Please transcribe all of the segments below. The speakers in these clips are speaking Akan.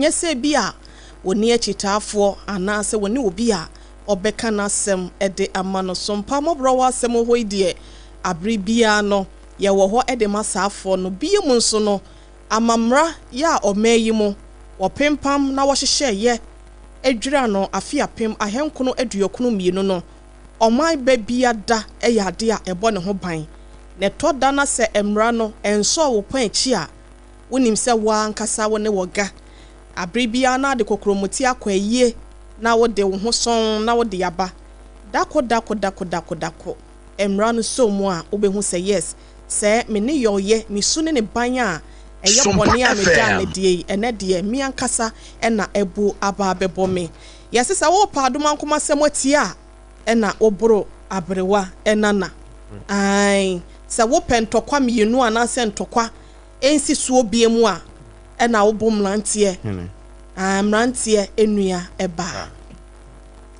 Nyɛ sɛ ebia wɔnni akyitaafoɔ anaasɛ wɔnni obi a ɔbɛka n'asɛm de ama no. So mpa mmɔborɔwa asɛm wɔ hɔ yi deɛ, abere biara no yɛwɔ hɔ de ma saafoɔ no. Bio mu nso no, amammra yɛ a ɔman yi mu wɔpempam na wɔhyehyɛeɛ dwira no afe 1992 no, ɔman ba biara da yɛ adeɛ a ɛbɔ ne ho ban. Na ɛtɔ da na sɛ mmara no nsɔɔ wo pɔn akyi a, Wonim sɛ wo ara ankasa wo ne wɔ ga. Bere biara na ade kokuromoti akɔ ayie na wode wo ho sɔnn na wode aba. Dako dako dako dako dako. Mmara no sɔ mu a wobɛhu sɛ yes, sɛɛ me nneyɔeɛ, me su ne ne ban a ɛyɛ Sompa bɔne a megyaa FM. no deɛ yi, ɛnnɛ deɛ me ankasa na abu aba abɛbɔ me. Yɛse sɛ worepɛ adomankomasɛm atie a, ɛna woboro aberewa nana. Ae, sɛ wopɛ ntɔkwa mmienu anaasɛ ntɔkwa nsi soɔ bie mu a, ɛna wobɔ mmeranteɛ, aah, mmeranteɛ nua baa.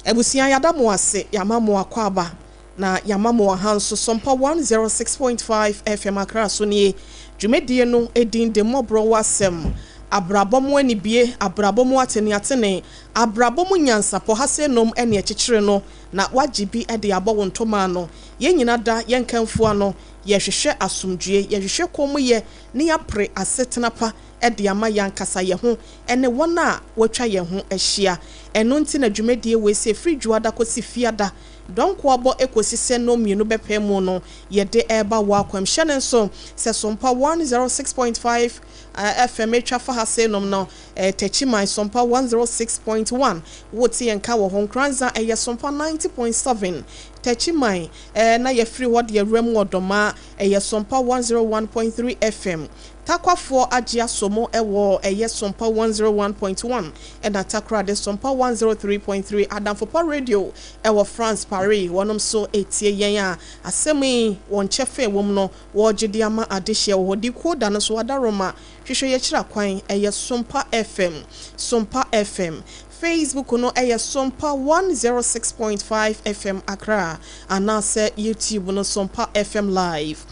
Abusua yɛada mo ase, yɛama mo akwaaba, na yɛama mo aha nso. Sompa 106.5 FM Accra so nie. Dwumadie no din de Mmɔborɔ Wo Asɛm, Abrabɔ Mu Anibie, Abrabɔ Mu Ateneatene, Abrabɔ Mu Nyansapɔ. Ha sei nom ne ɛkyekyere no na woagye bi de abɔ wo ntoma ano. Yɛn nyina da yɛn nkamfo ano. Yɛhwehwɛ asomdwoe, yɛhwehwɛ kommyɛ ne yɛapere asetena pa de ama yɛn ankasa yɛn ho ne wɔn a wɔatwa yɛn ho ahyia. Ɛno nti na dwumadie wei sɛ ɛfiri Dwoada kɔsi Fiada, dɔnkoabɔ kɔsi sɛ nnɔnmienu bɛpae mu no, yɛde reba wɔ akwanhyɛ no nso sɛ Sompa 106.5 FM atwa fa ha seinom no, Techiman, Sompa 106.1, wote yɛn nka wɔ hɔ, Nkoranza ɛyɛ Sompa 90.7, Techiman, Ɛɛ na yɛfiri hɔ de awura mu wɔ Dɔmaa, ɛyɛ Sompa 101.3 FM. Takwafoɔ agye asɔ mu wɔ ɛyɛ Sompa 101.1 ɛna Takoradi Sompa 103.3. Adamfopa Radio wɔ France, Paris, wɔnom nso retie yɛn a asɛm yi wɔn kyɛfa a ɛwɔ mu no wɔregye de ama adehyeɛ wɔ hɔ. Decoder no nso Adaroma hwehwɛ yɛkyira kwan, ɛyɛ Sompa FM, Sompa FM. Facebook no yɛ Sompa 106.5 FM Accra anaasɛ YouTube no Sompa FM Live.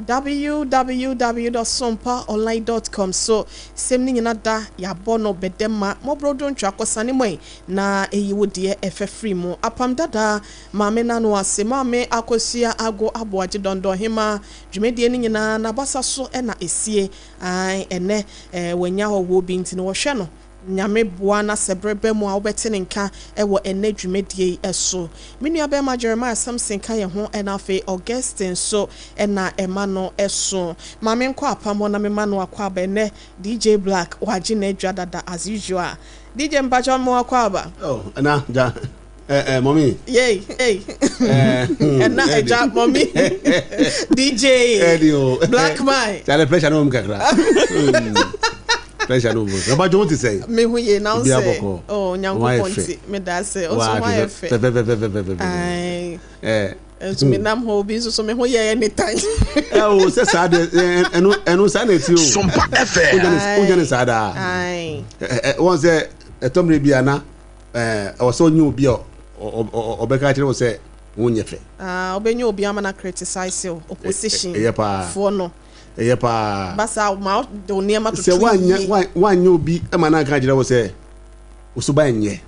www.sompaonline.com so sɛm no nyina da yɛabɔ no bɛdɛ ma mmɔborɔ dwontwa kɔsane mu ɛ na ɛyi wo deɛ ɛfɛ firi mu. Apam Dada Maame Nano ase Maame Akosua Ago Aboagye Dɔndɔn Hemaa dwumadie no nyinaa n'abasa so na ɛsie. Ae ɛnɛ wanya hɔhoɔ bi nti no wɔhwɛ no Nyame boa na sɛ berɛ ba mu a wobɛte ne nka wɔ ɛnnɛ dwumadie yi so. Me nua bɛɛma Jeremiah Samson ka yɛn ho ɛna afei Augustine nso na ɛma no so. Ma me nkɔ apam hɔ na me ma no akwaaba ɛnnɛ DJ Black wagye n'adwa dada as usual. DJ mpakyɛw me w'akwaaba. Oh, ɛna gya. Eh, eh, mommy. Yay, hey. Eh, Ɛna agya mommy. DJ. Ɛdi o. Black man. Kyale pressure no mu kakra. Pressure no mu. Baba jo ti sɛ. Me hu ye na nsɛ. Oh, Nyankopɔn ti. Me da ase. O so ho ayɛ fɛ. Fɛ fɛ fɛ fɛ fɛ fɛ. Ai. Eh. Nso me nam hɔ obi nso so me ho yɛ anytime. Eh o sɛ saa de ɛno ɛno saa na ɛti o. Sompa FM. Wogya ne saa daa. Ai. Eh wɔn sɛ ɛtɔ mmerɛ bi ana ɛwɔ sɛ ɔnyɛ obi a ɔbɛka akyerɛ wo sɛ wonyɛ fɛ. Ah, ɔbɛnya obi ama na criticize wo, opposition ɛyɛ paa. foɔ no. Ɛyɛ paa. Basa ma de wo nneɛma toto Sɛ woanyɛ yie. woanyɛ obi ma no anka akyerɛ wo sɛ wo suban nyɛ.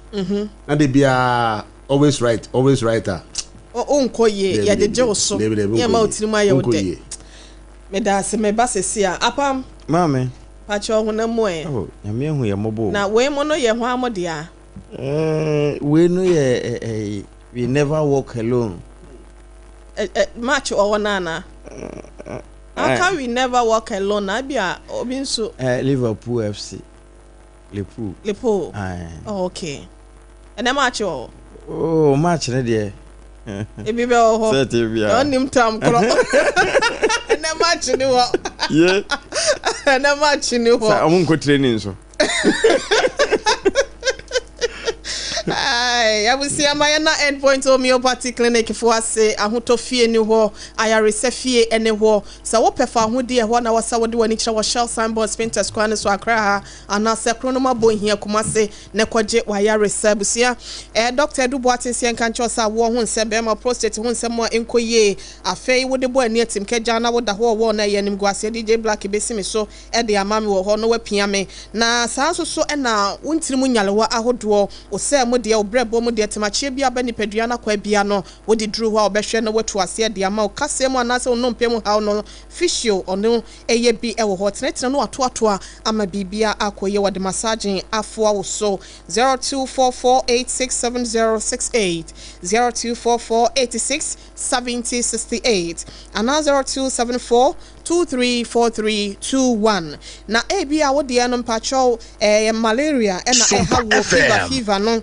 Na de biara always right, always right a. Wonkɔ yie, Dabi, yɛgyegye dabi, wo so. dabi, dabi, Yɛmma wonkɔ wo yie. tirim ayɛ wo Wonkɔ dɛ. yie. Meda ase, meba sɛsi a. Apam. Maame. Pakyɛ ɔhonam mu ɛ. Oh, Nyame ahu yɛ mmɔbɔ o. Na wei mo no yɛ hwan mo dea? Eh, wei no yɛ eh, eh, we never walk alone. Eh, eh, match wɔ hɔ no anaa? How can we never walk alone na ebi a obi nso. Eh, Liverpool FC. Liverpool. Liverpool. Aye. Oh, okay. Ɛnɛ match wɔ hɔ. Oh, match ne deɛ. Ebi bɛ wɔ hɔ. Sɛ te bia. Ɔnim tam korɔ. Ɛnɛ match ni hɔ. Ye. Ɛnɛ match ni hɔ. Sɛ ɔmo nkɔ training so. Abusua ma yɛna Endpoint Homeopathy Clinic fo ase. Ahotɔ fie ni hɔ, ayaresa fie ne hɔ. Sɛ wopɛ fa ahodie ɛhɔ na wɔsɛ wode w'ani kyerɛ wɔ Shell signboard Spintex kwan no so Accra ha anaasɛ Kronom Abɔnhia Kumase na kɔgye w'ayaresa. Abusua, eh, Dr. Adu Boateng sɛ yɛnka nkyerɛ wo sɛ awoɔ ho nsɛm, bɛrima prostate ho nsɛm a ɛnkɔ yie. Afei wode bɔ ani atim kɛgyaa na woda hɔ ɔwɔ na ɛyɛ animguaseɛ. DJ Black bɛsi me so de ama me wɔ hɔ na wapia me. Na saa nso so na wo ntini mu nyarewa ahodoɔ, wo sɛɛ mu deɛ, wo brɛboɔ mu deɛ, temakyeɛ bi a aba nipadua no akwaa biara no, wode duru hɔ a ɔbɛhwɛ na watu aseɛ de ama wo. Kaseɛ mu anaasɛ wo nnompe mu haw no, physio, ɔno yɛ bi wɔ hɔ. Tenetene no atoatoa ama biribiara akɔ yie. Wɔde massaging afoa wo so. 0244867068, 024486 7068 anaa 0274 234321. Na ebia wo deɛ no mpakyɛw ɛyɛ malaria ɛna ɛha Sompa wo, fever FM. fever no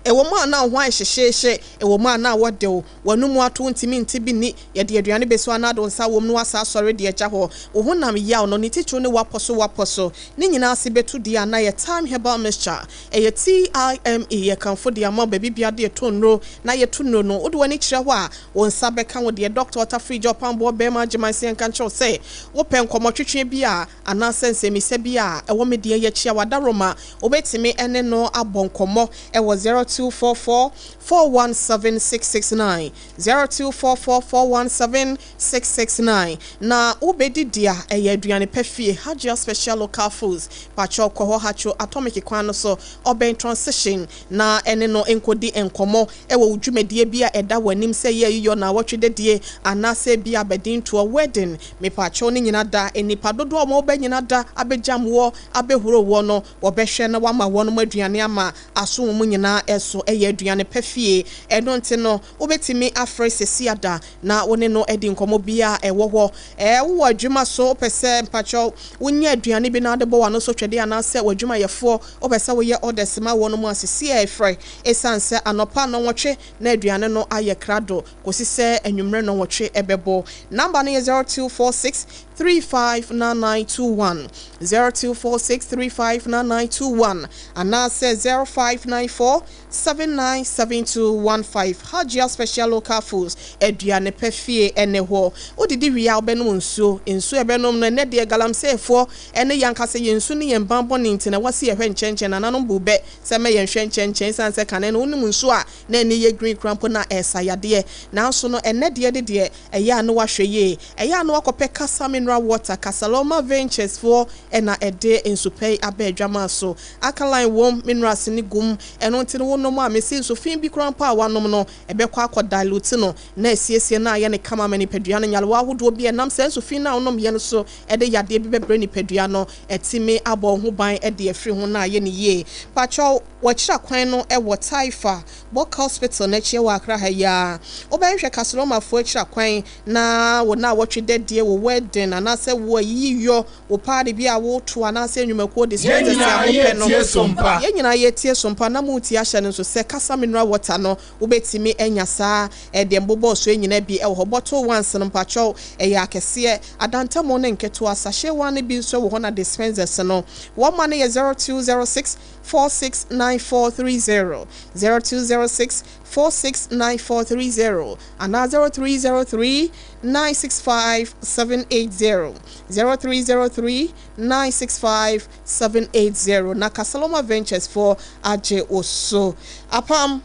ɛwɔ mu a na wo ho ayɛ hyehyeehye, ɛwɔ mu a na wɔde wo w'anomu ato ntumi nte bi nni, yɛde aduane bɛsi anaa de wo nsa wɔ mu na wasa asɔre de agya hɔ, wo honam yaw no ne titiriw ne wapɔ so wapɔ so ne nyinaa ase bɛtu deɛ a na yɛ Thyme Herbal Mixture. Ɛyɛ TIME, yɛkamfo de ama wo baabi biara de yɛtɔ nnuro na yɛto nnuro no, wode w'ani kyerɛ hɔ a wo nsa bɛka wo deɛ. Dɔkta Ɔtafiri Gya Ɔpamboɔ Barima Agyeman sɛ yɛnka nkyerɛ wo sɛ wopɛ nkɔmmɔtwetwe bi a anaasɛ nsɛmmisa bi a ɛwɔ me deɛ yi akyi a w'adaworoma wobɛtumi ne no abɔ nkɔmmɔ wɔ 0244 417 669, 0244 417 669. Na wobɛdidi a ɛyɛ aduane pa fie, Hajia Special Local Foods. Pakyɛw kɔ hɔ Hatcho Atomic kwan no so, ɔbɛn Transition, na ɛne no nkɔdi nkɔmmɔ wɔ wo dwumadie bi a ɛda w'anim sɛ ɛyɛ ayiyɔ, naawɔtwe dadie, anaasɛ ebia abadintoɔ, wedding. Mepakyɛw ne nyina da, nnipa dodoɔ a wɔba nyina da abɛgyam woɔ, abɛhuro woɔ no, wɔbɛhwɛ na wɔama wɔnom aduane ama aso wɔn nyinaa so. Ɛyɛ aduane pa fie, ɛno nti no wobɛtumi afrɛ sesiada na wo ne no adi nkɔmmɔ biara a ɛwɔ hɔ. Ɛɛ, wowɔ adwuma so, wopɛ sɛ mpakyɛw wonya aduane bi na wode bɔ w'ano so twɛdeɛ anaasɛ w'adwumayɛfoɔ wopɛ sɛ woyɛ orders ma wɔn a, sisi frɛ. Ɛsiane sɛ anɔpa nnɔnwɔtwe na aduane no ayɛ krado kɔsi sɛ anwummerɛ nnɔnwɔtwe ɛbɛbɔ. Number no yɛ 0246 359921, 0246 359921 anaasɛ 0594 797215. Hajia Special Local Foods, aduane pɛ fie ɛne hɔ. Wodidi wie a wobɛnom nsuo. Nsuo ɛbɛnom no, ɛnɛ deɛ galamseyfoɔ ɛne yɛn ankasa yɛn nsu ne yɛn banbɔ ne nti na wɔasi yɛhwɛ nkyɛnkyɛn. Nananom bu bɛ sɛ mɛ yɛn hwɛ nkyɛnkyɛn ɛsiane sɛ kane no wonom nsuo a na ani yɛ green kora mpo na ɛsa yadeɛ. Nanso no ɛnɛ deɛ de deɛ ɛyɛ a no wahwɛ yie, ɛyɛ a no wakɔpɛ Kasa Mineral Water. Kasaloma Ventures foɔ ɛna ɛde nsupɛ yi aba adwamaa so. Alkaline wɔm, minerals ne gum, ɛno nti no wonom a mesi nsufin bi kora mpo a wanom no ɛbɛkɔ akɔ dilute no na asiesie no ayɛ ne kama ama nipadua no. Nyarewa ahodoɔ bi a ɛnam saa nsufin no a wonom yɛ no so ɛde yadeɛ bi bɛbrɛ nipadua no, ɛtumi abɔ wo ho ban ɛde afiri ho na ayɛ ne yie. Pakyɛw wɔakyerɛ kwan no ɛwɔ Taifa Bɔka Hospital n'akyi wɔ Accra ha yi a wobɛhwehwɛ Kaselomafoɔ akyira kwan na wo na wɔtwe dadeɛ, wo wedding anaasɛ wo ayiyi yɔ wo party bi a woto anaasɛ nnwumakuo de Yɛn sponsors a nyinaa mopɛ no. yɛtie Sompa. Yɛn nyinaa yɛtie Sompa na motie ahyɛ no nso sɛ Kasa Mineral Water no wobɛtumi anya saa ɛdeɛ mbobɔ so nyinaa bi ɛwɔ hɔ. Bottle ones no mpakyɛw ɛyɛ akɛseɛ, adantamu ne nketewa, sachet one no bi nso wɔ hɔ na dispensers no wɔn ma no yɛ 0206 469430, 0206 469430 anaa 0303 965 780, 0303 965 780. Na Kasaloma Ventures for agye oso. Apam,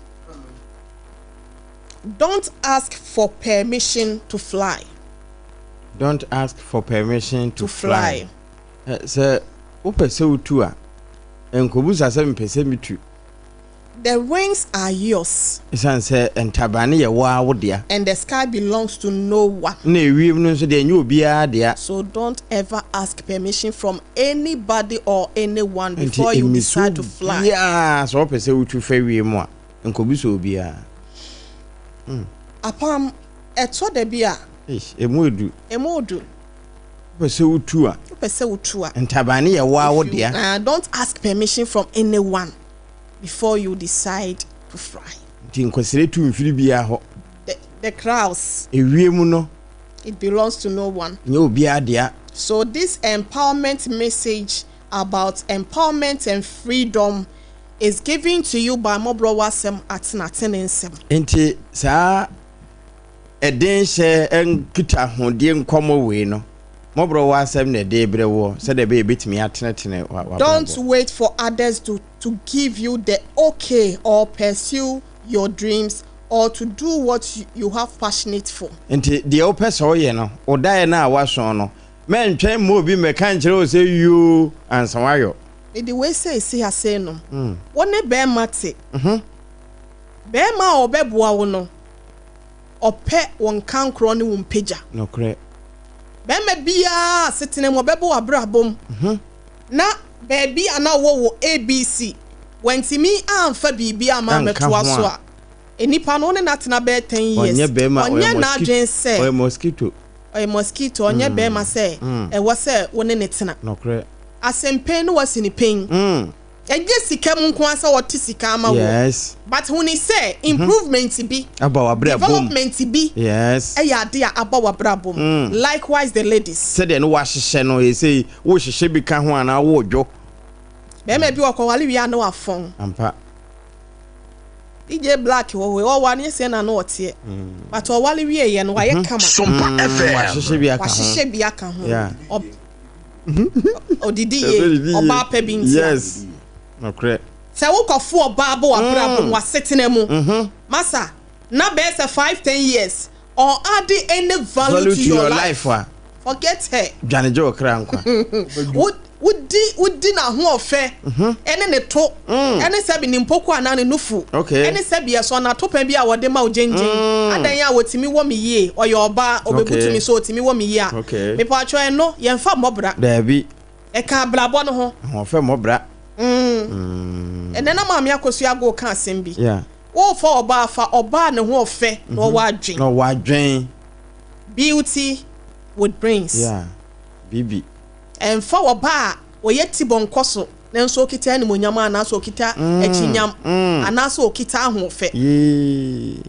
don't ask for permission to fly. Don't ask for permission to to fly. Fly. Sɛ wopɛ sɛ wotu a, nkɔbusa sɛ mepɛ sɛ metu. The wings are yours. Ɛsiane sɛ ntaban no yɛ wo ara wo dea. And the sky belongs to no one. Na ewiem no nso deɛ ɛnyɛ obiara dea. So don't ever ask permission from anybody or anyone Nti before you mmiso decide to fly. Biara sɛ wopɛ sɛ wotu fa wiem a, nkɔbusa obiara. Apam, ɛtɔ da bi a Eish, emu edu. Emu odu. Wopɛ sɛ wotu a, wopɛ sɛ wotu a, ntaban no yɛ wo ara wo If you, dea. Don't ask permission from anyone before you decide to fly. Nti nkɔsrɛ tu mfiri biara hɔ. The crowds. Ewiem no, it belongs to no one. Nyɛ obiara dea. So this empowerment message about empowerment and freedom Is given to you by Mmɔborɔ W'asɛm Atenatene Nsɛm. Enti saa ɛdenhyɛ nkitahodie nkɔmmɔ wei no, Mmɔborɔ W'asɛm na ɛde rebrɛ woɔ sɛdeɛ ɛbɛyɛ ɛbɛtumi atenetene w'abrabɔ. Don't wait for others to to give you the okay or pursue your dreams or to do what you have passionate for. Enti deɛ wopɛ sɛ woyɛ no, wo daeɛ no a woaso no, mɛntwɛn mma obi mmɛka nkyerɛ wo sɛ yoo ansa woayɔ. Mede wei seesei ase nom. Wo ne barima te. Barima a ɔbɛboa wo no, ɔpɛ wo nkankorɔ ne wo mpagya. Nokorɛ. Barima biara asetena mu, ɔbɛbɔ w'abrabɔ mu. Na baabi a na wowɔ wɔ ABC, wantumi amfa biribi amma ammɛtoa so a, nnipa no, wo ne no atena bɛyɛ ten years. Ɔnyɛ barima, ɔnyɛ n'adwene sɛ. Ɔyɛ mosquito. Ɔyɛ mosquito, ɔnyɛ barima sɛ ɛwɔ sɛ wo ne no tena. Nokorɛ. Asɛmpɛn no wasi no pɛn. Ɛnyɛ sika mu nko ara sɛ ɔte sika ama woɔ. Yes. But huni sɛ improvement bi, Aba w'abrabɔ mu. development bi Yes. ɛyɛ ade a aba w'abrabɔ mu. Likewise the ladies. Sɛdeɛ ne w'ahyehyɛ no seesei wohyehyɛ bi ka ho anaa wodwo. Bɛrima bi ɔkɔwale wie a na wafɔn. Ampa. DJ Black wɔ hɔ yi ɔware nyɛ sɛɛ na na ɔteɛ but ɔware wieɛ no wayɛ kama. Sompa FM. Wahyehyɛ bi aka ho. Wahyehyɛ bi aka ho. Yeah. Ɔdidi yie, ɔbaa pa bi nti a. Yes, nokorɛ. Sɛ wokɔfo ɔbaa bɔ w'abrabɔ mu, w'asetena mu, masa, na bɛyɛ sɛ 5, 10 years, ɔn add any value to your life a, forget her. Dwane gye wo kra nkwa. Wo, wodi, wodi n'ahoɔfɛ, ɛne ne to, ɛne sɛbi ne mpoku anaa ne nufu, ɛne sɛbi ɛsɔ n'atopɛn bi a wɔde ma wo gyengyen, adɛn a wɔtumi wɔ me yie, ɔyɛ ɔbaa, ɔbɛbutu me so, ɔtumi wɔ me yie a, mepatwɔ ɛno, yɛmfa mmɔ bra. Daabi. Ɛka abrabɔ no ho. Ahoɔfɛ mmɔ bra. Ɛnɛ na Maame Akosua Agoe ka asɛm bi. Worefa ɔbaa, fa ɔbaa a ne ho ɔfɛ na ɔwɔ adwen. Na ɔwɔ adwen. Beauty with brains. Yeah, bibi. Ɛmfa ɔbaa a ɔyɛ tibɔnkɔ so nanso ɔkita animuonyam anaasɛ ɔkita akyinyam anaasɛ ɔkita ahoɔfɛ. Yee.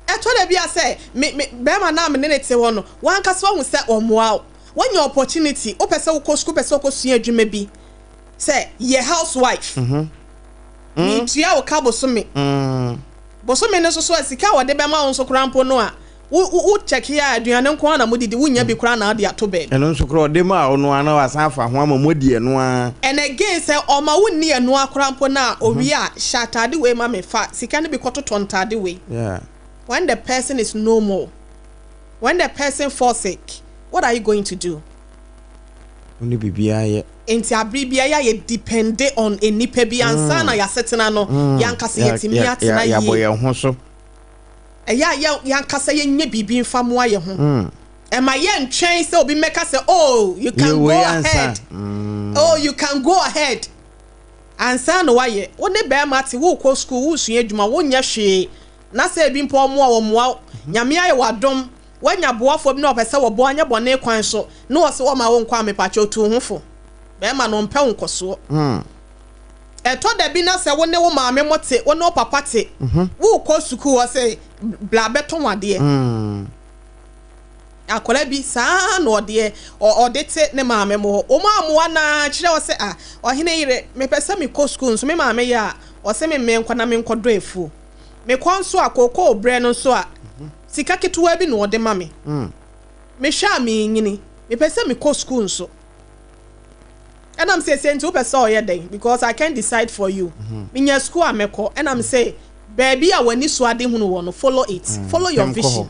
Ɛtɔ da bi a sɛ me me bɛrima no a me ne no te hɔ no, w'ankasa wahu sɛ ɔmmoa wo. Woanya opportunity, wopɛ sɛ wokɔ sukuu, wopɛ sɛ wokɔsua adwuma bi, sɛ yɛ housewife. Metua wo ka bosome. Bosome no nso so a, sika a wɔde bɛma wo nso koraa mpo no a, wo wo wo check a, aduane nko ara na modidi, wonnya bi koraa na wode ato baabi. Ɛno nso koraa ɔde maa wo no ara na wasan afa ho ama moadi ɛno ara. And again sɛ ɔma wonni ɛno ara koraa mpo no a, owie a, hyɛ ataade wei ma me, fa sika no bi kɔtotɔ ntaade wei. When the person is no more, when the person fall sick, what are you going to do? Wo ne biribiara yɛ. Nti abere biara yɛ a yɛ depende on nnipa bi ansa na yɛasetena no, yɛn ankasa yɛatumi atena yie. Yɛabɔ yɛn ho so. Ɛyɛ a yɛn yɛn ankasa yɛnyɛ biribi mfa mmoa yɛn ho. Ɛma yɛntwɛn sɛ obi mmɛka sɛ oh you can go ahead, oh you can go ahead ansa na woayɛ. Wo ne barima te, worekɔ sukuu, woresua adwuma, wonyɛ hwee na sɛ ebi mpo ɔmmoa wo, ɔmmoa wo. Nyame ayɛ wo adom, woanya boafoɔ bi na ɔpɛ sɛ wɔboa anyɛ bɔne kwan so na ɔse ɔmma wo nkɔ a, mepakyɛw tu wo ho fo. Barima no ɔmpɛ wo nkɔsoɔ. Ɛtɔ da bi na sɛ wo ne wo maame mo te, wo ne wo papa te, worekɔ sukuu ɔse bra bɛtɔn adeɛ. Akwadaa bi saa na ɔdeɛ ɔde te ne maame mo hɔ. Wɔn ammoa no ara kyerɛ ɔsɛ ah ɔhene yere mepɛ sɛ mekɔ sukuu nso me maame yɛ a ɔse me menkɔ na menkɔdɔ afuo. Mekɔ nso a kookoo berɛ no nso a sika ketewa bi na ɔde ma me. Mehwɛ a merenyini mepɛ sɛ mekɔ sukuu nso. Ɛna me sɛ nti wopɛ sɛ ɔyɛ dɛn because I can't decide for you. Menya sukuu a mɛkɔ ɛna me sɛ baabi a w'ani so ade hunu wɔ no follow it. Follow your vision.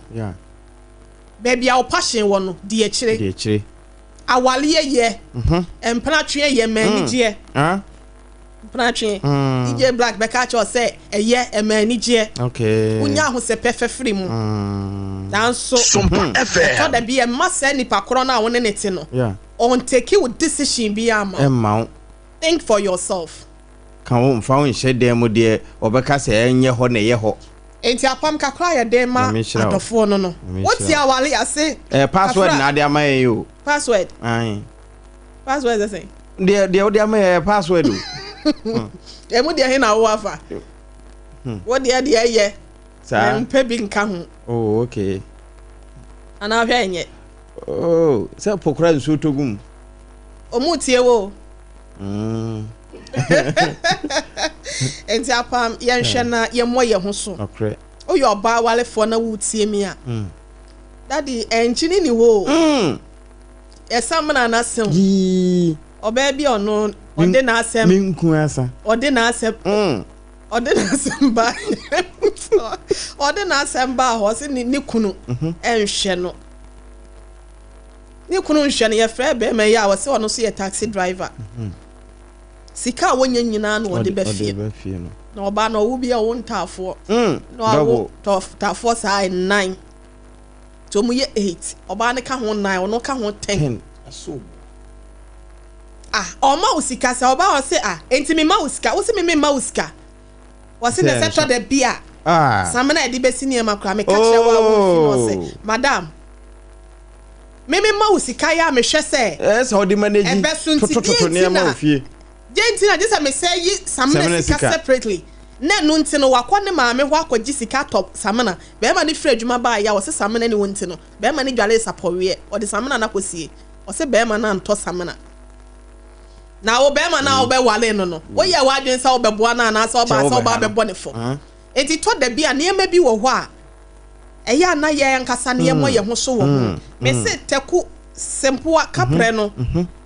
Baabi a wo passion wɔ no di akyire. Di akyire. Awareɛ yɛ. Mpenatweɛ yɛ ma anigyeɛ. Mpenatwe. DJ Black bɛka akyerɛ wo sɛ ɛyɛ ɛma anigyeɛ. Okay. Wonya ahosɛpɛ fɛfiri mu. Nanso ɛtɔ da bi ɛmma saa nipa korɔ no a wo ne ne te no ɔntake wo decision biara mma wo. Ɛmma wo. Think for yourself. Ka wo mfa wo nhyɛ dan mu deɛ wɔbɛka sɛ ɛnyɛ hɔ na ɛyɛ hɔ. Enti apam kakra a yɛde ma Nyame nhyira wo. adɔfoɔ no no. Nyame Wote nhyira wo. aware ase Ɛɛ password kafra. na ade ama yɛn yi o. Password. Ae. Password sɛ sɛn? Deɛ deɛ wode ama yɛn yɛ password o. Emu deɛ he na wowɔ afa? Wo deɛ deɛ ɛyɛ. Saa. Mempɛ bi nka ho. Oh okay. Anaa hwɛ ɛnyɛ. Oh sɛ po kora nsuo tɔ gu mu. Ɔmo tie wo o. Nti apam yɛnhwɛ na yɛmmɔ yɛn ho so. Woyɛ ɔbaa warefoɔ na woretie me a, daddy ɛnkyini ni hɔ o. Yɛsamena n'asɛm. Ɔbaa bi a ɔno ɔde n'asɛm. Ɔde n'asɛm. Ɔde n'asɛm ba ɔde n'asɛm baa hɔ ɔse ne kunu nhwɛ no. Ne kunu nhwɛ no yɛfrɛ bɛrima yi a ɔse ɔno nso yɛ taxi driver. Sika a wɔnya nyinaa na ɔde ba fie. Na ɔbaa no ɔwo bi a ɔwo ntaafoɔ. Na ɔwo ntaafoɔ saa nnan. Nti wɔn yɛ eight. Ɔbaa no ka ho nnan ɔno ka ho ten. Ah ɔma wo sika sɛ ɔba ɔse ah enti me ma wo sika wose me me ma wo sika wɔse na sɛ tɔ da bi a samina ɛde bɛsi nneɛma koraa meka kyerɛ wo a wo mfi no ɔse madam me me ma wo sika yɛ a mehwɛ sɛ ɛsɛ ɔde manage ɛbɛso nti totototo nneɛma wɔ fie deɛ nti na gye sɛ mesɛ yi samina sika separately na ɛno nti no wakɔ ne maame hɔ akɔgye sika tɔ samina bɛrima no firi adwuma baa yɛ a ɔse samina ne wo nti no bɛrima no dware sapɔweɛ ɔde samina no akɔsie Ɔse bɛɛma no antɔ samina. Na wo bɛɛma no a wobɛware no no, woyɛɛ w'adwene sɛ wobɛboa no anaasɛ wobaa sɛ wobaa bɛbɔ ne fam? Enti tɔ da bi a nneɛma bi wɔ hɔ a ɛyɛ a na yɛn ankasa no yɛmmɔ yɛn ho so wɔ ho. Mese Taku Sempoa Kaprɛ no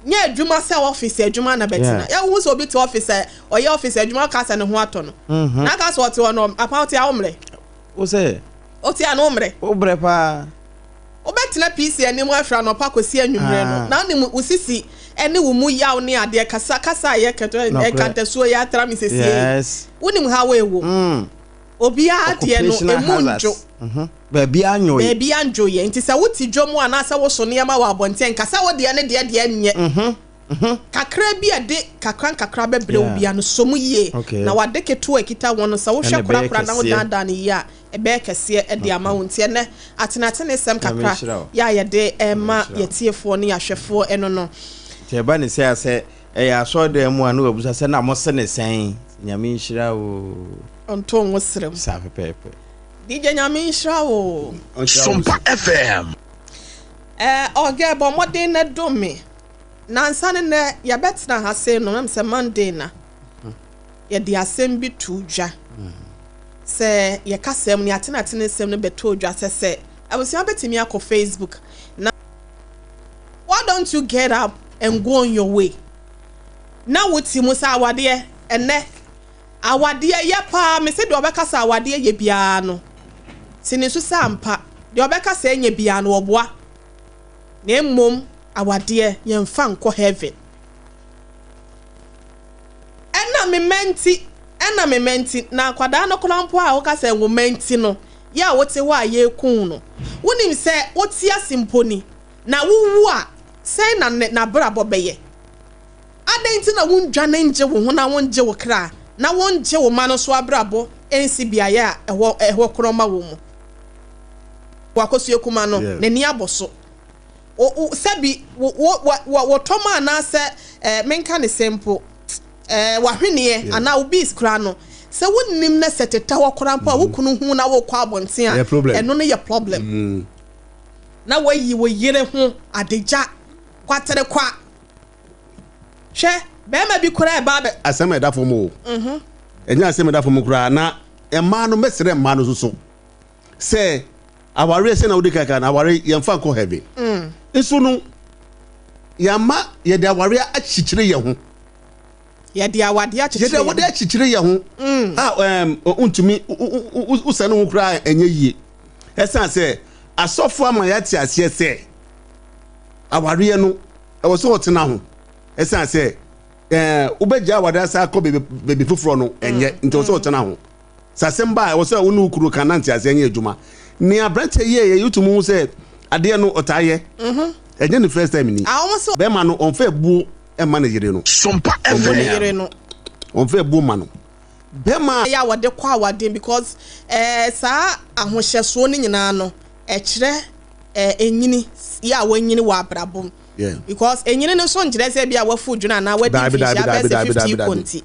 nyɛ adwuma sɛ office adwuma na bɛtena. Yɛ wohu sɛ obi te office a ɔyɛ office adwuma woka sɛ ne ho atɔ no. Na aka sɛ ɔte hɔ no apa wote a wommerɛ. Wo sɛ. Wote a na wommerɛ. Wobrɛ paa. Wobɛtena PC anim afiri anɔpa kɔsi anwummerɛ no, na wonim wo sisi ne wo mu yaw ne adeɛ, kasa kasa a yɛka nkantasuo yɛ atra me sesie yi, wonim haw a ɛwɔ mu. Obiara deɛ no, ɛmu ndwo. Baabiara nnwoeɛ. Baabiara nnwoeɛ. Nti sɛ wote dwa mu anaasɛ woso nneɛma wɔ abɔnten a, nka sɛ wo deɛ ne deɛ deɛ nyɛ. Kakra bi a ɛde kakra nkakra bɛbrɛ wo biara no, sɔ mu yie. Na w'ade ketewa a ɛkita wo no, sɛ wohwɛ korakora na wodaadaa no yie a, ɛbɛyɛ kɛseɛ de ama wo. Nti ɛnnɛ, atenatenesɛm kakra yɛ a yɛde rema yɛtiefoɔ ne yɛahwɛfoɔ ɛno no. Nti ɛba ne sɛ a sɛ ɛyɛ asɔredan mu a na wabisa sɛ na mo se ne sɛn? Nyame nhyira wo. Ɔnto nwo serem. Saa pɛpɛɛpɛ. DJ Nyame nhyira wo. Sompa FM. Eh ɔgɛ bɔ mmɔden na dom me. Nansa ne nnɛ yɛbɛtena ha sei no, ɛm sɛ Monday na yɛde asɛm bi too dwa sɛ yɛ kasa mu no yɛatenatene nsɛm no bɛtoo dwa sɛ sɛ abusua bɛtumi akɔ Facebook na why don't you get up and go on your way na wote mu sɛ awadeɛ ɛnɛ awadeɛ yɛ paa me sɛ deɛ ɔbɛka sɛ awadeɛ yɛ biara no te ne so sɛ ampa deɛ ɔbɛka sɛ ɛnyɛ biara no ɔboa na mmom awadeɛ yɛmfa nkɔ heaven. Ɛna me mma nti, ɛna me mma nti, na akwadaa no koraa mpo a woka sɛ wo mma nti no, yɛ a wote hɔ a yɛreku wo no, wonim sɛ wote ase mpo ni, na wowu a, sɛn na n'abrabɔ bɛyɛ? Adɛn nti na wondwane ngye wo ho na wongye wo kra, na wongye wo mma no nso abrabɔ nsi beaeɛ a ɛhɔ ɛhɔ korɔn ma wɔn mu? W'akosua kuma no, n'ani abɔ so. wo wo sɛbi wo wo wɔ wɔ tɔm anaasɛ ɛɛ menka ne sɛ mpo ɛɛ wahweneɛ anaa wo bees koraa no sɛ wonim na sɛ teta hɔ koraa mpo a wo kunu hu na wokɔ abɔnten a ɛno no yɛ problem mm. na wayi wo yere ho adegya kwatere kwa hwɛ bɛrima bi koraa ɛba abɛ asɛm a ɛda fam o mhm. ɛnyɛ asɛm ɛda fam koraa na mmaa no mɛsrɛ mmaa no soso sɛ awareɛ sɛ na wode kaka no aware yɛmfa nkɔ heaven mm. nso no yɛama yɛde awareɛ akyekyere yɛn ho yɛde awadeɛ akyekyere yɛde awadeɛ akyekyere yɛn ho mm. a ɛm ntumi wosɛ ne ho koraa ɛnyɛ yie ɛsan sɛ asɔfo ama yɛate aseɛ sɛ awareɛ no ɛwɔ sɛ ɔtena ho ɛsan sɛ ɛɛ wobɛgya awadeɛ asa akɔ baabi foforɔ no ɛnyɛ mm. nti ɛwɔ sɛ ɔtena ho. Sɛ asɛm ba a, ɛwɔ sɛ wo ne wo kunu ka na nteaseɛ nyɛ adwuma. Nea aberanteɛ yɛeɛ yi, wotumi hu sɛ adeɛ no ɔtaa yɛ. Ɛnyɛ ne first time ni. Bɛrima no, ɔmfa abuo mma ne yere no. Sompa Ɔmmɔ ne yere no. Ɔmfa abuo mma no. Bɛrima a. Ɛyɛ a wɔde kɔ awadeɛ because ɛɛ saa ahohyɛsoɔ no nyinaa no ɛkyerɛ ɛɛ enyini yɛ a wanyini wɔ abrabɔ mu. Because enyini no nso nkyerɛ sɛ ebi a wafu dwene anaa wadi mfinhyia bɛyɛ sɛ 50 kɔ nti.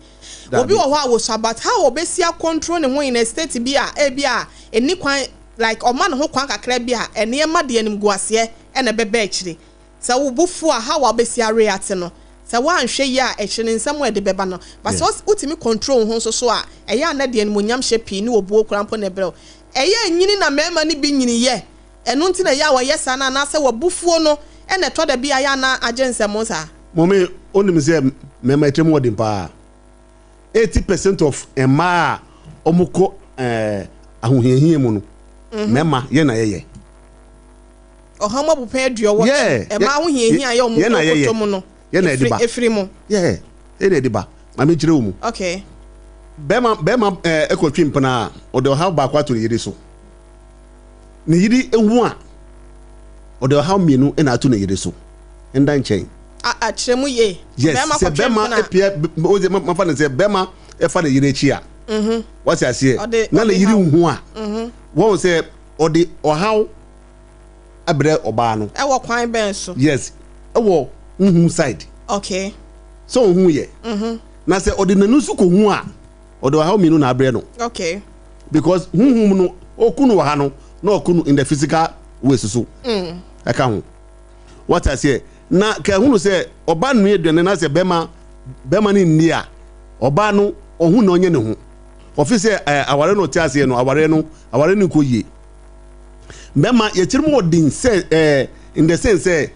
Obi wɔ hɔ a wosua but how obesi a control ne ho in a state bi a ebi a enni kwan like ɔma ne ho kwan kakra bi a nneɛma de animguaseɛ na ɛbɛba akyire. Sɛ wo bo fu a how a wobesi a react no. Sɛ woanhwɛ yie a, ɛkyere ne nsɛm a ɛde bɛba no. But sɛ wotumi control wo ho nso so a, ɛyɛ a na ɛde animuonyamhyɛ pii ne obuo koraa mpo na ɛbrɛ wo. Ɛyɛ a nyini na mmarima no bi nyini yɛ, ɛno nti na ɛyɛ a wɔyɛ saa no anaasɛ w'abufuo no na ɛtɔ da bi a ɛyɛ a na agye nsɛm saa? Mummy, wonim sɛ mmarima tirim wɔ den paa. 80% of mmaa a wɔkɔ eh, ahohiahia mu no, mmarima yɛn na yɛyɛ. Ɔha mu abupɛn aduɔwɔtwe, ɛma ahohiahia a ɛyɛ wɔn kɔtɔ mu no, ɛfiri mu. Yɛn na ɛde ba. Maame kyerɛ wo mu. Okay. Bɛrima bɛrima ɛɛ ɛkɔtwe mpena a, ɔde ɔhaw baako ato ne yere so. Ne yere ehu a, ɔde ɔhaw mmienu na ato ne yere so. Nda nkyɛn. Akyerɛ mu yie. Yes, sɛ bɛrima epia, o de mafa ne sɛ bɛrima ɛfa ne yere akyi a. Mhm. Wate aseɛ. Na ne yere hu a. Mhm. Wɔn sɛ ɔde ɔhaw brɛ ɔbaa no. Ɛwɔ kwan bɛn so? Yes, ɛwɔ huhu side. Okay. Sɛ ɔhu yɛ. Mm-hmm. Na sɛ ɔde n'ani nso kɔ hu a, ɔde ɔhaw mmienu na abrɛ no. Okay. Because huhum no, ɔku no wɔ ha no, na ɔku no in the physical way soso. Mm. Ɛka ho. Wate aseɛ? Na ka ehunu sɛ ɔba nua aduane na sɛ bɛma bɛma no nni a, ɔbaa no ɔhu na ɔnyɛ ne ho. Ɔfi sɛ ɛɛ aware no ɔte aseɛ no, aware no aware no nkɔ yie. Bɛma yɛkyerɛ mu wɔ den sɛ ɛɛ in the sense sɛ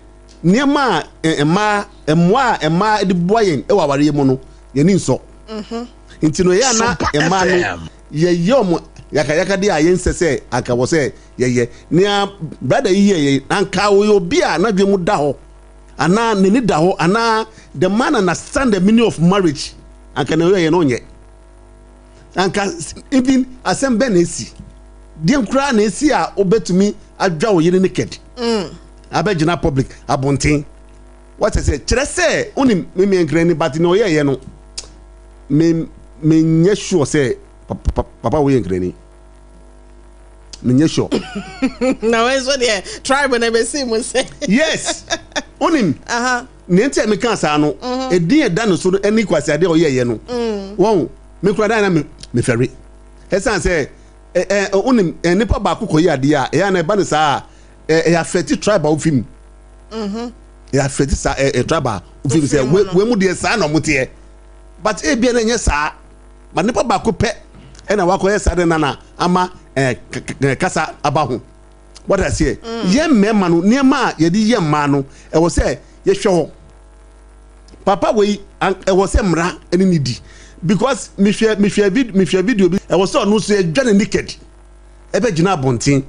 nneɛma a mmaa mmoa a mmaa de boa yɛn wɔ awareɛ mu no yɛn ani nsɔ. Mhm. Nti no ɛyɛ ana mmaa no yɛyɛ wɔn yakayakadeɛ a yɛnsɛ sɛ anka wɔ sɛ yɛyɛ. Nea brada yi yɛ yɛ anka ɔyɛ obi a n'adwene mu da hɔ anaa n'ani da hɔ anaa the man understand the meaning of marriage anka na ɔyɛ yɛ no ɔnyɛ. Anka even asɛm bɛn na esi deɛ koraa na esi a wobɛtumi adwa wo yere naked mm. abɛgyina public abɔnten wɔte sɛ kyerɛ sɛ wonim me meɛnkrani but nea ɔyɛɛyɛ no me menyɛ sure sɛ papa woyɛ nkrani menyɛ sure na wɔn nso deɛ tribe na ɛbɛsi mu sɛ yes wonim nea nti a meka saa no mm-hmm. ɛdin ɛda no so no ɛne kwasi adeɛ a ɔyɛɛyɛ no mm. wɔn me kura dan na mefɛre ɛsiane sɛ ɛ ɛ wonim nipa baako kɔyɛ adeɛ a ɛyɛ na ɛba no saa a ɛyɛ afɛti tribe a wofi mu mm-hmm. ɛyɛ afɛti saa ɛ tribe a wofi mu sɛ wei mu deɛ saa na ɔmo teɛ but ebia na ɛnyɛ saa ma nipa baako pɛ ɛna wakɔyɛ saa de nana ama ɛ kasa aba ho wɔde aseɛ mm. yɛn mmarima no nneɛma a yɛde yɛ mmaa no ɛwɔ sɛ yɛhwɛ hɔ papa wei ɛwɔ sɛ mmara ɛne ne di because mehwɛ mehwɛ vid mehwɛ video bi ɛwɔ sɛ ɔno nso yɛdwa ne naked ɛbɛgyina abɔnten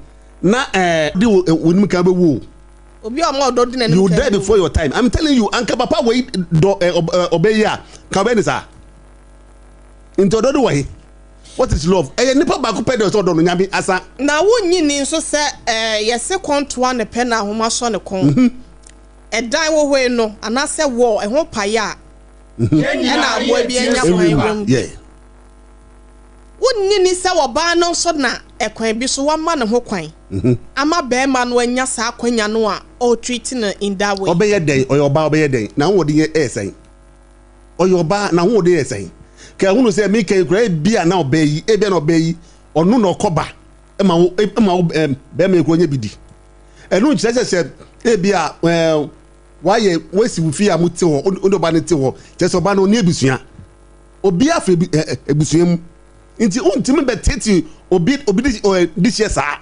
na ɛɛ de wo nim kan bɛwu o. Obi a ɔmo ɔdɔ di n'anim You die before your time. I'm telling you, anka papa wei dɔ ɛ ɔbɛ yi a, ka ɔbɛ ne saa. Nti ɔdɔ de wɔ he? What is love? Ɛyɛ nipa baako pɛ de ɔsɛ ɔdɔ no nyame asa. Na wonnye nni nso sɛ ɛɛ yɛse kɔntoa ne pɛ na ahoma sɔ ne kɔn. Mhm. Ɛdan wɔ hɔ yi no anaasɛ wɔ ɛho paeɛ a mhm. ɛna aboa bi anya kwan wura mu. Wonnye nni sɛ ɔbaa no nso na ɛkwan bi so wama ne ho kwan mhm. ama barima no anya saa akwanya no a ɔretreat no in that way. Ɔbɛyɛ dɛn? Ɔyɛ ɔbaa ɔbɛyɛ dɛn? Na ahoɔden yɛ ɛyɛ sɛn? Ɔyɛ ɔbaa na ahoɔden yɛ sɛn? Ka ehunu sɛ meka yi koraa ebia na ɔbaa yi ebia na ɔbaa yi ɔno na ɔkɔba ma wo ma wo bɛrima yi koraa ɔnya bi di. Ɛno nkyerɛ sɛ sɛ ebia ɛɛ wayɛ wasi wo fie a mo te hɔ wo ne ɔbaa no te hɔ kyerɛ sɛ ɔbaa no ɔne abusua. Obiara firi abusua mu nti wontumi bɛtete obi obi de hyɛ saa.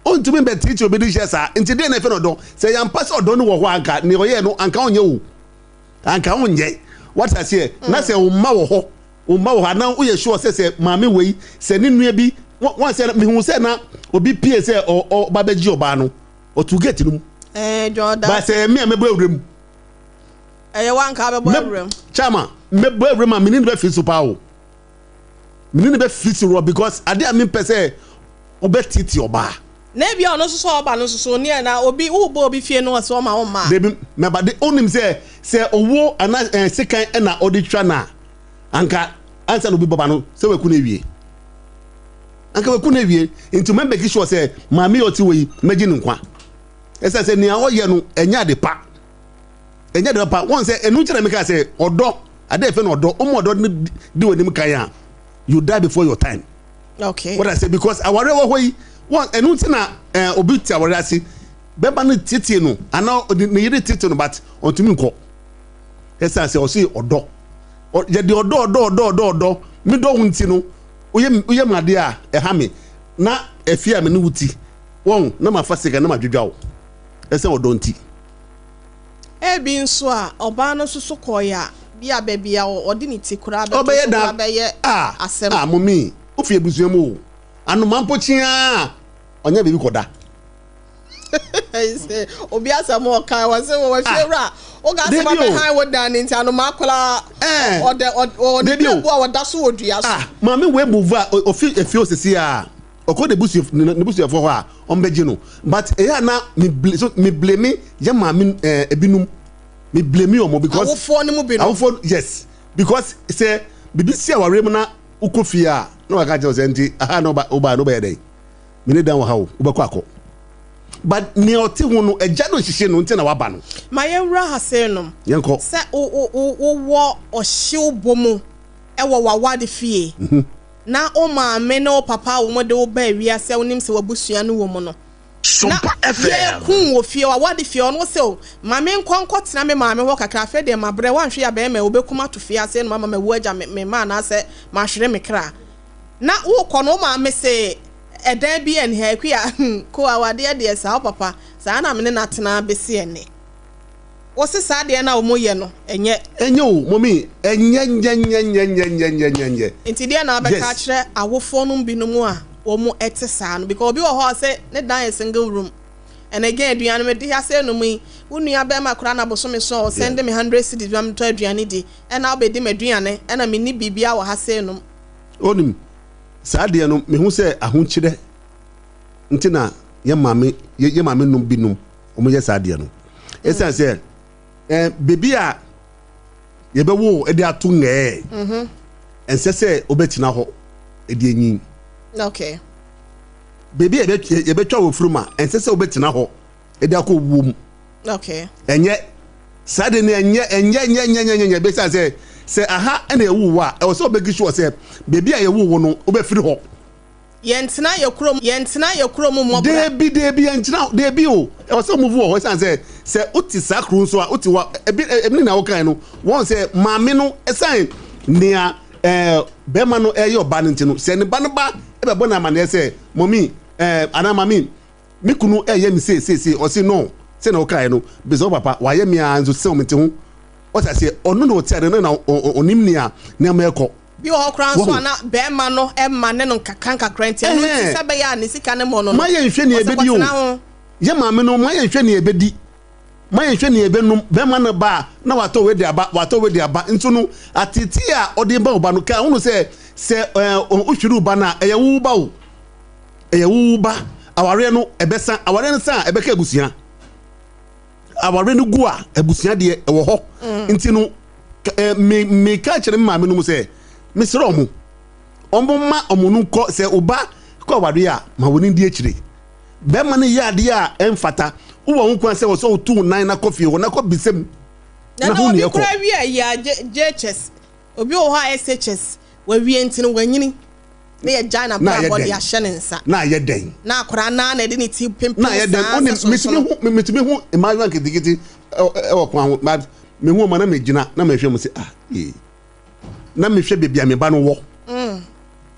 Wontumi bɛtete obi de hyɛ saa nti deɛ na ɛfɛ no ɔdɔ sɛ yɛampa sɛ ɔdɔ no wɔ hɔ anka nea ɔyɛɛ no anka ɔnyɛ o anka ɔnyɛ wate aseɛ mm. Na sɛ wo mma wɔ hɔ wo mma wɔ hɔ anaa woyɛ sure sɛ sɛ maame wei sɛ ne nua bi wɔn sɛ mehu sɛ na obi pie sɛ ɔba bɛgye ɔbaa no ɔtu gate no mu eh, ba sɛ ɛmi a mɛbɔ awura mu Ɛyɛ wo anka abɛbɔ awuram. Chama, mɛbɔ awuram a mene ne bɛfiri so paa o. Mene ne bɛfiri so rɔ because ade a mempɛ sɛ wobɛtete ɔbaa. Na ebia ɔno nso sɛ ɔba no nso so neɛ na obi wobɔ obi fie no ɔsɛ ɔma wo mma. Dabi mɛba de onim sɛ sɛ owuo ana eh, sekan ɛna ɔde twa na anka ansa na obi bɛba no sɛ waku no awie. Anka waku no awie nti mɛmɛki sure sɛ maame yɛ ɔte wɔ yi mɛgye ne nkwa. Ɛsɛ sɛ nea ɔyɛ no ɛnyɛ ade pa. Ɛnyɛ dɛ papa wɔn sɛ ɛnu nkyɛn na meka sɛ ɔdɔ ade ɛfɛ na ɔdɔ ɔmu ɔdɔ no di wɔn anim kan a you die before your time. Okay. What I say because aware wɔ hɔ yi wɔn ɛnu nti na ɛɛ obi te aware ase bɛba no tietie no anaa ne yere tietie no but ɔntumi nkɔ. Ɛsiane sɛ ɔse ɔdɔ. Yɛde ɔdɔ ɔdɔ ɔdɔ ɔdɔ ɔdɔ. Me dɔ wo nti no, woyɛ woyɛ me adeɛ a, ɛha me. Na afie a me ne wo ti, wɔn, na mafa sika na madwidwa wo. Ɛsiane ɔdɔ nti. Ebi nso a, ɔbaa no nso so kɔeɛ a, bi a baabi a ɔde ne ti koraa bɛto Ɔbɛyɛ so dan koraa bɛyɛ a, asɛm. a, mommy, wofi abusua mu o. Anoma mpo kye ara a, ɔnyɛ baabi kɔda. Obi asɛm ɔka wɔ se wɔ Ah, fiewura woka sɛ Dabi o. mabɛhan wo dan no nti anomaa koraa Eh, ɔdɛ ɔde Dabi o. bu a ɔda so wɔ dua so. Ah, maame wei move a ofi efie osisi a ɔkɔ ne busua ne busuafoɔ hɔ a ɔmbɛgye no but ɛyɛ a na me bl so me blame yɛ maame ɛɛ ebinom me blame wɔn because Awofoɔ no mu binom. Awofoɔ, yes, because sɛ bibi si awareɛ mu na wokɔ fie a na waka kyerɛ wo sɛ nti aha na ɔba ɔba na ɔbɛyɛ dɛn. Me ne dan wɔ ha o, wobɛkɔ akɔ. But nea ɔte ho no, agya no nhyehye no nti na waba no. Ma yɛnwura ha sei nom. Yɛnkɔ. Sɛ wo wo wo wowɔ ɔhyew bɔ mu wɔ w'aware fie, na wo maame ne wo papa a wɔde wo baa wiase a wonim sɛ w'abusua no wɔ mu no, na Sompa FM. yɛreku wo wɔ fie, w'aware fie, ɔno se o, ma menkɔ nkɔtena me maame hɔ kakra, afei deɛ mabrɛ, woanhwɛ yie a bɛrima yi wobɛku me ato fie ha sei nom ama mawu agya me me mma anaasɛ mahwere me kra. Na wokɔ no wo maame se ɛdan bi ɛne ha Akua hmm ko awadeɛ deɛ saa wo papa saa na mene no atena besi ɛnɛ. Wose saa deɛ no a wɔn yɛ no ɛnyɛ. Ɛnyɛ o mommy ɛnyɛ nyɛ nyɛ nyɛ nyɛ nyɛ nyɛ nyɛ nyɛ. Nti deɛ na wobɛka Yes. akyerɛ awofoɔ nom binom a wɔn ɛte saa no because obi wɔ hɔ a ɔse ne dan yɛ single room and again aduane mede ha sɛ nom yi wo nua bɛɛma koraa na bosome so a ɔsɛnde me hundred cedis ma metɔ aduane di ɛna wobɛdi m'aduane ɛna menni biribiara wɔ ha sɛ nom. Onim, saa deɛ no mehu sɛ ahokyerɛ nti na yɛ maame yɛ maame nom binom wɔn yɛ saa deɛ no. Esiane sɛ ɛɛ beebi a yɛbɛwo de ato ngɛɛ mhm. ɛnsɛ sɛ wobɛtena hɔ de anyin. Okay. Beebi a yɛbɛtwa wɔ firim a ɛnsɛ sɛ wobɛtena hɔ de akɔ owuo mu. Okay. Ɛnyɛ saa de no ɛnyɛ ɛnyɛ nyɛ nyɛ nyɛ nyɛ bɛsa sɛ sɛ aha ɛna ɛwo wo a ɛwɔ sɛ wobɛki sure sɛ baabi a yɛwo wo no wobɛfiri hɔ. Yɛntena yɛ kurom yɛntena yɛ kurom mmɔ bra. Deebi deebi yɛntena deebi o ɛwɔ sɛ move wɔ hɔ ɛsan sɛ sɛ wote saa kuro nso a wote hɔ ebi ebi na wokan no wɔn sɛ maame no ɛsan nea ɛɛ bɛrima no ɛyɛ ɔba no nti no sɛ ne ba no ba ɛbɛbɔ no amaneɛ sɛ mɔmi ɛɛ anaa mami Me kunu ɛyɛ me sei sei sei ɔse no sɛ na ɔkaeɛ no bisa wo papa wayɛ me ara nso sɛ ɔmente ho ɔte aseɛ ɔno na ɔte ade no na ɔnim nea nneɛma ɛkɔ. Bi wɔ hɔ koraa nso a na bɛrima no ma ne no nkakra nkakra nti ɛno nti sɛ ɛbɛyɛ a ne sika no mmɔ no no Ma yɛnhwɛ nea ɔsɛ ɛbɛdi o kɔtena ho. Yɛ maame no ma yɛnhwɛ nea ɛbɛdi ma yɛnhwɛ nea ɛbɛnom bɛrima no ba a na watɔ wei de aba watɔ wei de aba nso no ateetee a ɔde ba wo ba no ka hunu sɛ sɛ ɛɛ wohwere wo ba no a ɛyɛ wo ba o. Ɛyɛ wo ba. Awareɛ no ɛbɛsa. Awareɛ no sa a ɛbɛka abusua. Awareɛ no gu a abusua deɛ ɛwɔ hɔ. Mm. Nti no me meka kyerɛ me maame no mu sɛ mesrɛ ɔmo ɔmo ma ɔmo no kɔ sɛ ɔba kɔ awareɛ a ma wɔn di akyire. Bɛrima no yɛ adeɛ a ɛmfata. Wowɔ ho kwan sɛ wɔ sɛ wotu wo nan na kɔ fie hɔ na kɔ bisam na ho nea ɛkɔ. Na obi kura wie ayi a JHS obi wɔ hɔ a SHS wawie nti no wanyini. Na yɛgyae n'abrabɔ de ahyɛ ne nsa. Na ayɛ dɛn? Na akwadaa no ara na ɛde ne ti pempem saa sɛ sonsono. Metumi hu mmaayewa nketenkete wɔ kwan ho, but mehu wɔn a na megyina na mehwɛ wɔn sɛ ah ee. Na mehwɛ baabi a me ba no wɔ. Mm.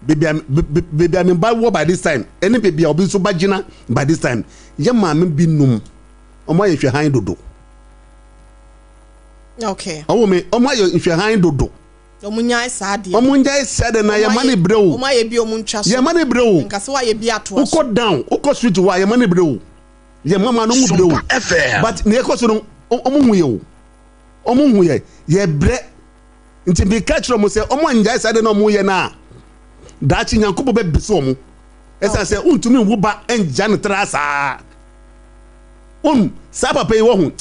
Baabi a baabi a me ba wɔ by this time ɛne baabi a obi nso ba gyina by this time. Yɛ maame bi nom wɔn ayɛ nhwɛhan dodo. Okay. Ɔwɔ me wɔn ayɛ nhwɛhan dodo. Wɔn nyae saa deɛ. Wɔn nyae saa deɛ na yɛ ma ne brɛ o. Wɔn ayɛ bi wɔn ntwa so. Yɛ ma ne brɛ o. Nka sɛ wɔayɛ bi atoa so. Wokɔ down wokɔ street hɔ a yɛ ma ne brɛ o. Yɛ ma ma no mu brɛ o. But nea ɛkɔ so no wɔn hu yɛ o. Wɔn hu yɛ yɛ brɛ. Nti mi ka kyerɛ wɔn sɛ wɔn anyae saa deɛ na wɔn yɛ na daakye Nyankopɔn bɛ bisi wɔn. Ɛsan sɛ wontumi nwo ba ngya no tra saa. Wɔn saa papa yi wɔ ho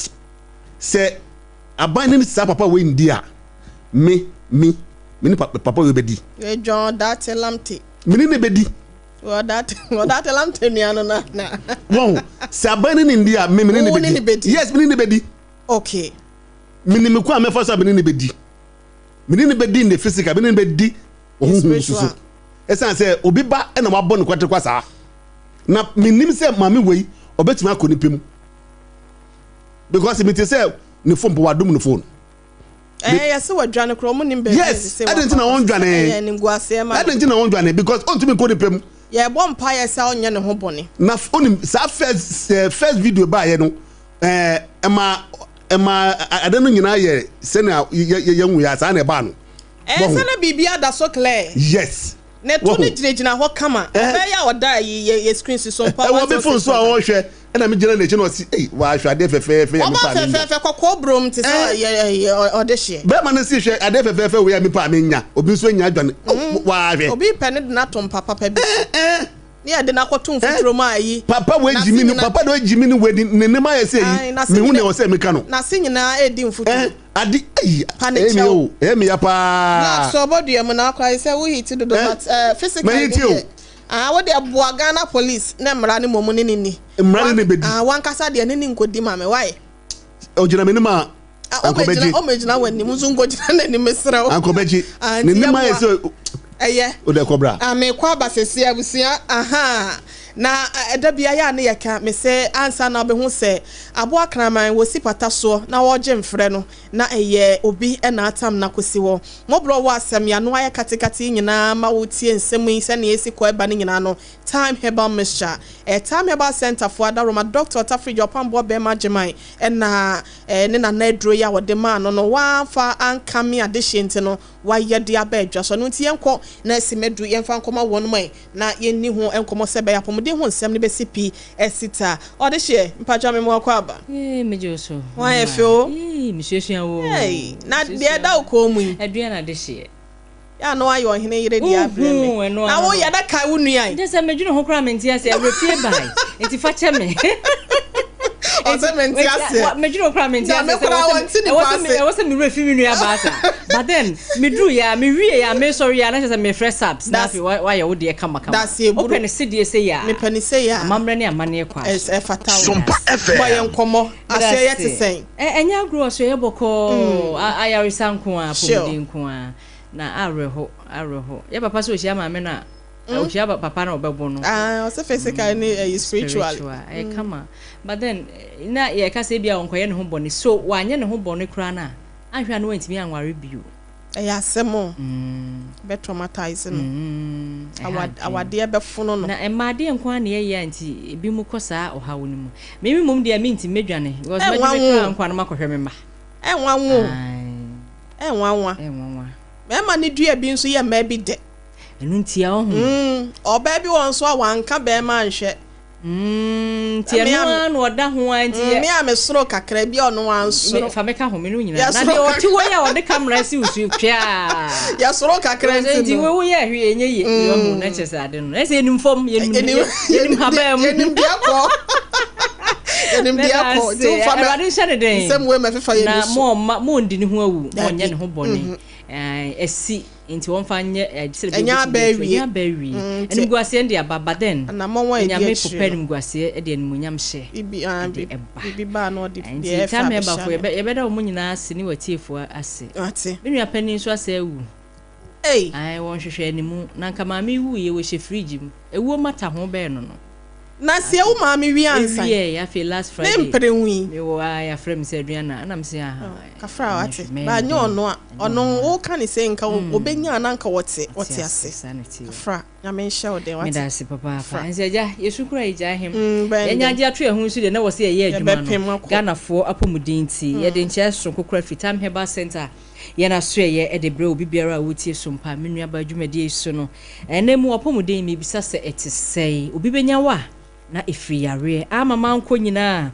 sɛ aban ne saa papa wei ndi a. Me, me, me ne papa wei bɛdi. Edwɔn ɔdate lamte. Me ne ne bɛdi. Ɔdate, ɔdate lamte nua no na na. Wɔn, sɛ aban ne ne ndi a, me, me ne ne bɛdi. ne bɛdi. Yes, me ne ne bɛdi. Okay. Me ne me kwan a mɛfa so a me ne ne bɛdi. Me ne ne bɛdi in the physical, me ne ne bɛdi ɔhuhu so so. Ɛsan sɛ obi ba ɛna wabɔ ne kwaterekwa saa. Na menim sɛ maame wei ɔbɛtumi akɔ nipa mu. Because me te sɛ ne phone po wadom ne phone. Ɛɛ yɛse wadwane koraa ɔmo nim baabi a Yes, sesei ɛde wakɔ nti na akɔsi. wɔndwane. Ɛyɛ animguaseɛ ma Ɛde no. nti na wɔndwane because ɔntumi nkɔ nipa mu. Yɛbɔ mpaeɛ sɛ ɔnyɛ ne ho bɔne. Na onim saa first first video baayɛ no ɛma ɛma ade no nyinaa yɛ sɛnea yɛ yɛ yɛn yɛ saa na ɛbaa no. Ɛɛ sɛ na biribi ada so clear. Yes. Ne to no gyinagyina hɔ kama. Ɔbaa yi a ɔda yi yɛ yɛ screen si so mpa. Ɛwɔ bi phone so a ɔrehwɛ ɛna mi gyina n'akyi na ɔsi ɛyi wahwɛ adeɛ fɛfɛɛfɛ yɛ mi Ɔbaa pa mi nya. fɛfɛɛfɛ kɔkɔɔ brom te sɛ yɛ yɛ ɔde hyeɛ. Bɛrima no si hwɛ adeɛ fɛfɛɛfɛ wei a mi pa mi nya obi nso nya adwane wahwɛ. Obi pɛ ne de no ato mpa papa bi so. Ne yɛde no akɔto mfuturo mu a ayi. Papa wei gyimi ni papa de gyimi ni wei ni ne ne ma yɛ sɛ yi mi hu ne ɔsɛ mi ka no. N'ase nyinaa edi mfuturo. Ade ayi Pa ne ɛyɛ mi kyɛw. o ɛyɛ mi ya paa. Black sɛ ɔbɔ dua mu na akora sɛ wo hit dodo but physically Ma hit o. Ah wo deɛ boa Ghana police na mmara ne mmom ne ne ni. Mmara ne ne bedi. Ah wankasa deɛ ne ne nkodi ma me why? Ogyina m'anim a ankɔbɛgye. Ɔmɛgyina w'anim nso nkɔgyina n'anim mesrɛ wo. Ankɔbɛgye. N'anim ayɛ sɛ ɛyɛ. O de kɔ bra. Ah mekɔ aba sɛsi abusua ahaa na ɛda bia yɛ a ne yɛka me sɛ ansa na wobɛhu sɛ aboa kraman wɔsi pata soɔ na wɔregye mfrɛ no na ɛyɛ obi na atam no akɔsi hɔ. Mmɔborɔ wɔ asɛm yɛano ayɛ katekate yi nyinaa ma wotie nsɛm yi sɛnea ɛsi kɔ ɛba no nyinaa no Thyme Herbal Mixture ɛyɛ Thyme Herbal Centre foɔ adaworoma Doctor Ɔtafrigya Ɔpamboɔ Bɛɛma Agyeman ɛna ne nana aduro yi a wɔde maa no no wamfa ankame adehyeɛ nti no wayɛ de aba adwa so. Ɛno nti yɛnkɔ na asi madu yɛmfa nkɔma wɔnom ɛ na yɛnni ho nkɔmmɔ sɛ ɛbɛyɛ apɔmuden ho nsɛm no bɛsi pi asi ta. Ɔdehyeɛ, mpakyɛw me moa kɔ aba. Yee, megye wo so. Ho ayɛ fɛ o. Yee, mesuasua wo o. Ei, na deɛ ɛda wo kɔn mu yi. Aduan adehyeɛ. Yɛ a na woayɛ ɔhene yere deɛ abrɛ me. Wohuu ɛno Na ara wo no. yɛ dɛ kae wo nua yi. Nkyɛ sɛ medwene ho koraa mente aseɛ, awerɛfie bae, nti fa kyɛ me. Ɔsɛ mente aseɛ. Medwene ho koraa mente aseɛ Nyame koraa wɔnte nipa ase. Ɛwɔ sɛ me werɛ fi me nua baa saa. But then, meduru yɛ a, mewie yɛ a, mesɔre yɛ a, na kyerɛ sɛ mefrɛ subs na afei wayɛ wo deɛ kama kama. Wopɛ no sedeɛ sei a, Mepɛ no sei a. Amammerɛ ne amanneɛ kwan so. Ɛfata wo. Sompa FM. Bɔ yɛn nkɔmmɔ. Asoɛeɛ te sɛn? Ɛnyɛ agorɔ, asoɛeɛ bɔkɔɔ, ayaresa nko ara, apɔmuden nko ara, na awerɛho, awerɛho. Yɛ papa sɛ ɔhyia maame no a, ɔhyia papa no a ɔbɛbo no. Ah, ɔsɛ physically ne ɛyi spiritually. Spiritual, ɛyɛ kama. But then, na yɛka sɛ ebia ɔnkɔyɛ ne ho bɔne. So wanyɛ ne ho bɔne koraa no a, anhwɛ a na wantumi anware bio. Ɛyɛ asɛm o. Bɛ traumatise no. Awadeɛ bɛfono no. Na mmaa deɛ nko ara na yɛyɛ a nti ebinom kɔ saa ɔhaw no mu. Me me mmom deɛ mentumi mɛdwane because mɛgye me kra nkwa no makɔhwɛ me mma. Ɛnwanwa o. Ɛnwanwa. Ɛnwanwa. Mmarima no dua bi nso yɛ mmaa bi dɛ. Ɛno nti a ɔho. Ɔbaa bi wɔ nso a wanka barima anhwɛ. Mm, nti ɛno ara na ɔda ho ara nti yɛ. Me a me soro kakra bi a ɔno ansoro. Fa me ka ho me no nyinaa. Na deɛ ɔte hɔ yi a ɔde kamera si wo so twaa. Yɛ soro kakra nti no. Nti wo yɛ hwee ɛnyɛ yie. Yɛ ɔho na kyerɛ sɛ ade no. Ɛsɛ yɛnim fam yɛnim yɛnim habaa mu. Yɛnim deɛ kɔ. Yɛnim deɛ kɔ. Nti wo fa mɛ. Awurade nhyɛ ne den. Nsɛm wei mɛfefa yɛ ni Na so. mo ɔma mo ndi ne ho awu. Mo ɔnyɛ ne ho bɔne. Ɛsi. Nti wɔmfa nyɛ sɛdeɛ Ɛnyɛ ɛbɛyɛ aba wobɛtumi awie. Ɛnyɛ aba awie. Mm, nti Animguaseɛ no de aba, but then anammɔn a ɛdi Onyame akyire popa no. animguaseɛ de animuonyam hyɛ Bibi, ah, de bi, ɛba. biribi ba a na ɔde Nti deɛ ɛfɛ Time abɛhyɛ Herbafo ano. yɛbɛ yɛbɛda wɔn nyinaa ase ne w'atiefoɔ ase. Wate. Me nua panin nso asɛ awu. Ei! Ae, wɔnhwehwɛɛ ne mu. Na anka maame yi wuiɛ, wɔhyɛ fridge mu. Ewuo mata ho bɛn no no. Na seɛ wo maame wie ansa yi. Ewiɛɛ afei last Ne Friday. mpere ho yi. Me wɔ aa yafrɛ me sɛ aduana ɛna me se aha. Kafra wate ba nyɛ ɔno a ɔno wo ka ne sei nka ɔbɛnya a na nka ɔte ɔte ase kafra Nyame nhyɛ wo den wate. Meda ase papaapa nti agya yɛsu kora yɛgyae hem yɛnya agye ato yɛn ho nso deɛ na wɔ sɛ yɛyɛ adwuma no Ghanafoɔ apɔmuden nti yɛde nkyɛ soronko kora firi Time Herbal Center Yɛn asoɛeɛ de brɛ obi biara a ɔretie Sompa, me nuabaa dwumadie yi so no. Ɛnnɛ mu w'apɔmuden, mebisa sɛ ɛte sɛn? Obi bɛnya wo a, na ɛfiri yareɛ. Ama mankɔ nyinaa a,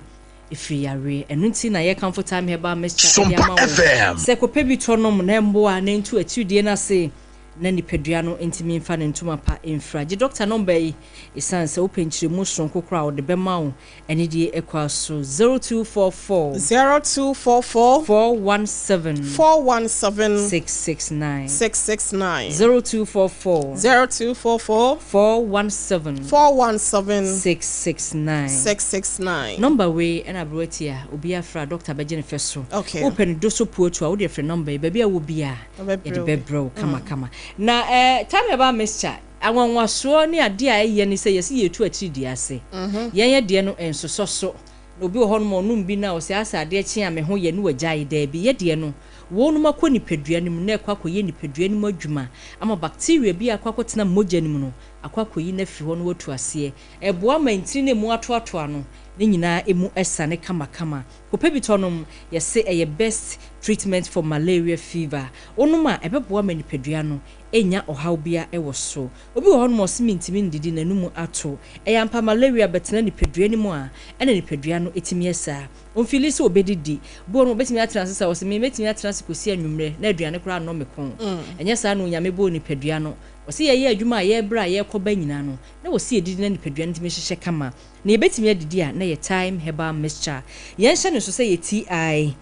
ɛfiri yareɛ. Ɛno nti na yɛkamfo Thyme Herbal Mixture de Sompa ama wo FM. sɛ kɔpɛ bi tɔ nom na ɛmmoa na ɛntu atiridie no ase na nipadua no ntumi mfa ne ntoma pa mfira. Gye dɔkta nɔmba yi, ɛsiane sɛ wopɛ nkyerɛmu sononko koraa a, ɔde bɛma wo Anidie ɛkwa so 0244. 0244. 417. 417. 669. 669. 0244. 0244. 417. 417. 669. 669. Nɔmba wei ɛna aberewa ti a obi afrɛ a dɔkta bɛgye ne fɛ so. Okay. Wopɛ no doso puotu a wode frɛ nɔmba yi baabi a wɔ biara yɛde bɛbrɛ wo kama kama. Na eh, time herbal mixture. Anwanwasoɔ ne adeɛ a ɛyɛ ne sɛ yɛse yɛretu atiridii ase. Yɛn yɛ deɛ no ɛnsosɔ so. Na obi wɔ hɔ nom a ɔnom bi na ɔse asɛ adeɛ kye a me ho yɛ ne wagyae. Daabi, yɛ deɛ no Wonom akɔ nipadua no mu na ɛkɔ akɔyɛ nipadua no mu adwuma ama bacteria bi a akɔ akɔtena mogya no mu no akɔ akɔyi no afiri hɔ na watu aseɛ. Ɛboa ma ntini no a ɛmu atoatoa no ne nyinaa ɛmu sane kamakama. Kɔpɛ bi tɔ nom, yɛse ɛyɛ best treatment for malaria fever. Wonom a ɛbɛboa ma nipadua no nnya ɔhaw biara wɔ so. Obi wɔ hɔnom a ɔse mentumi ndidi, n'anomu ato. Ɛyɛ ampa malaria bɛtena nipadua no mu a ɛna nipadua no tumi yɛ saa. Ɔmfili sɛ ɔbɛdidi. Bi wɔ hɔnom a ɔbɛtumi atena ase saa, ɔse me mɛtumi atena ase kɔsi anwummerɛ na aduane koraa nnɔ me kɔn. Ɛnyɛ saa na Onyame bɔɔ nipadua no. Ɔse yɛyɛ adwuma a yɛbrɛ a yɛkɔ ba nyinaa no na wɔse yɛdidi na nipadua no tumi hyehyɛ kama. Na yɛbɛtumi adidi a na yɛ Thyme Herbal Mixture. Yɛnhyɛ no nso sɛ yɛ TIME.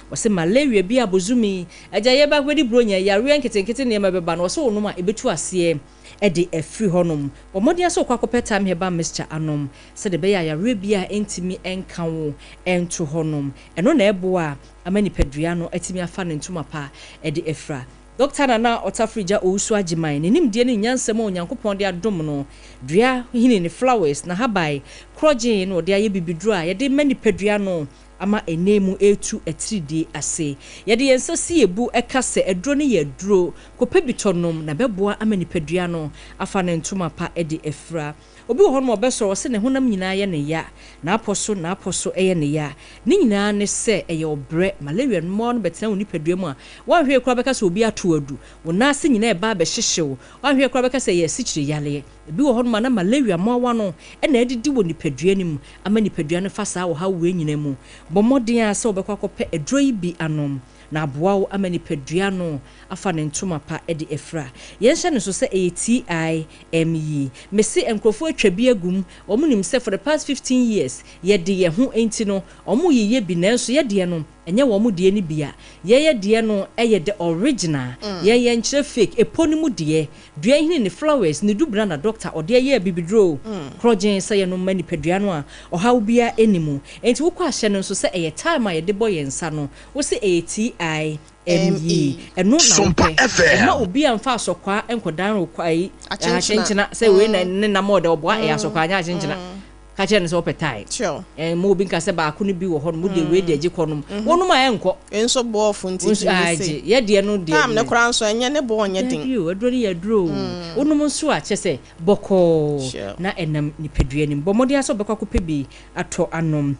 Wɔse malaria bi a bosome agya yɛba akɔdi buronya yareɛ nketenkete nneɛma bɛba no wɔse wonom a ɛbɛtu aseɛ de afiri hɔnom. Bɔ mmɔden ara sɛ wokɔ akɔpɛ Thyme Herbal Mixture anom sɛdeɛ ɛbɛyɛ a yareɛ biara ntumi nka wo nto hɔnom. Ɛno na ɛboa ama nipadua no atumi afa ne ntoma pa de afira. Dɔkta Nana Ɔtafrigya Owusu Agyeman, ne nimdeɛ ne ne nyansa mu a Onyankopɔn de adom no, dua nhini ne flowers, n'ahaban korɔgyee na ɔde ayɛ bibiduro a yɛde ma nipadua no ama ɛnnɛ mu retu atiridie ase. Yɛde yɛn nsa si yɛn bu ka sɛ aduro no yɛ aduro, kɔpɛ bi tɔ nom na ɛbɛboa ama nipadua no afa ne ntoma pa de afira. Obi wɔ hɔnom a ɔbɛsɔre ɔse ne honam nyinaa yɛ no ya, n'apɔ so n'apɔ so yɛ no ya. Ne nyinaa ne sɛ ɛyɛ ɔbrɛ. Malaria mmoawa no bɛtena wo nipadua mu a, woanhwɛ yie koraa bɛka sɛ obi ato wo adu. Wo nan ase nyinaa ɛba abɛhyehye wo. Woanhwɛ yie koraa bɛka sɛ ɛyɛ asikyire yareɛ. Ebi wɔ hɔnom a na malaria mmoawa no na adidi wɔ nipadua no mu ama nipadua no fa saa ɔhaw wei nyinaa mu. Bɔ mmɔden ara sɛ wobɛkɔ akɔpɛ aduro yi bi anom na aboa wo ama nipadua no afa ne ntoma pa de afira. Yɛnhyɛ no nso sɛ ɛyɛ TIME yi. Mese nkurɔfoɔ atwa bi agu mu, wɔn nim sɛ for the past 15 years yɛde yɛn ho nti no wɔn yeyɛ bi nanso yɛdeɛ no ɛnyɛ wɔn deɛ no bi a. Yɛyɛ deɛ no ɛyɛ the original, yɛn yɛnkyerɛ fake, ɛpɔ no mu deɛ, dua nhini ne flowers ne dubena na doctor ɔde ɛyɛ abibiduro korɔgyen sɛ yɛnom ma nipadua no a ɔhaw biara nni mu. Enti wokɔ ahyɛ no nso sɛ ɛyɛ time a yɛde bɔ yɛn nsa no wose ɛyɛ TI. ME, ɛno na wopɛ. Ɛmma obi amfa asɔkwaa nkɔdan wo kwa ayi, akyenkyena, sɛ wei na ne nam ɔdɛ ɔboa, ɛyɛ asɔkwaa nyɛ akyenkyena. Ka kyerɛ no sɛ wopɛ tae. Ɛmma obi nka sɛ baako no bi wɔ hɔ nom, wode wei deɛ gye kɔ nom. Wonom a ɛnkɔ. Wei nso boɔfo nti gye wei sei. Gye. Yɛ deɛ no deɛ. Tam no koraa nso ɛnyɛ ne boɔ nyɛ den. Dabi o, aduro no yɛ aduro o. Wonom nso a kyerɛ sɛ bɔkɔɔ na ɛnam nipadua no mu. Bɔ mmɔden ara sɛ wobɛkɔ akɔpɛ bi atɔ anom.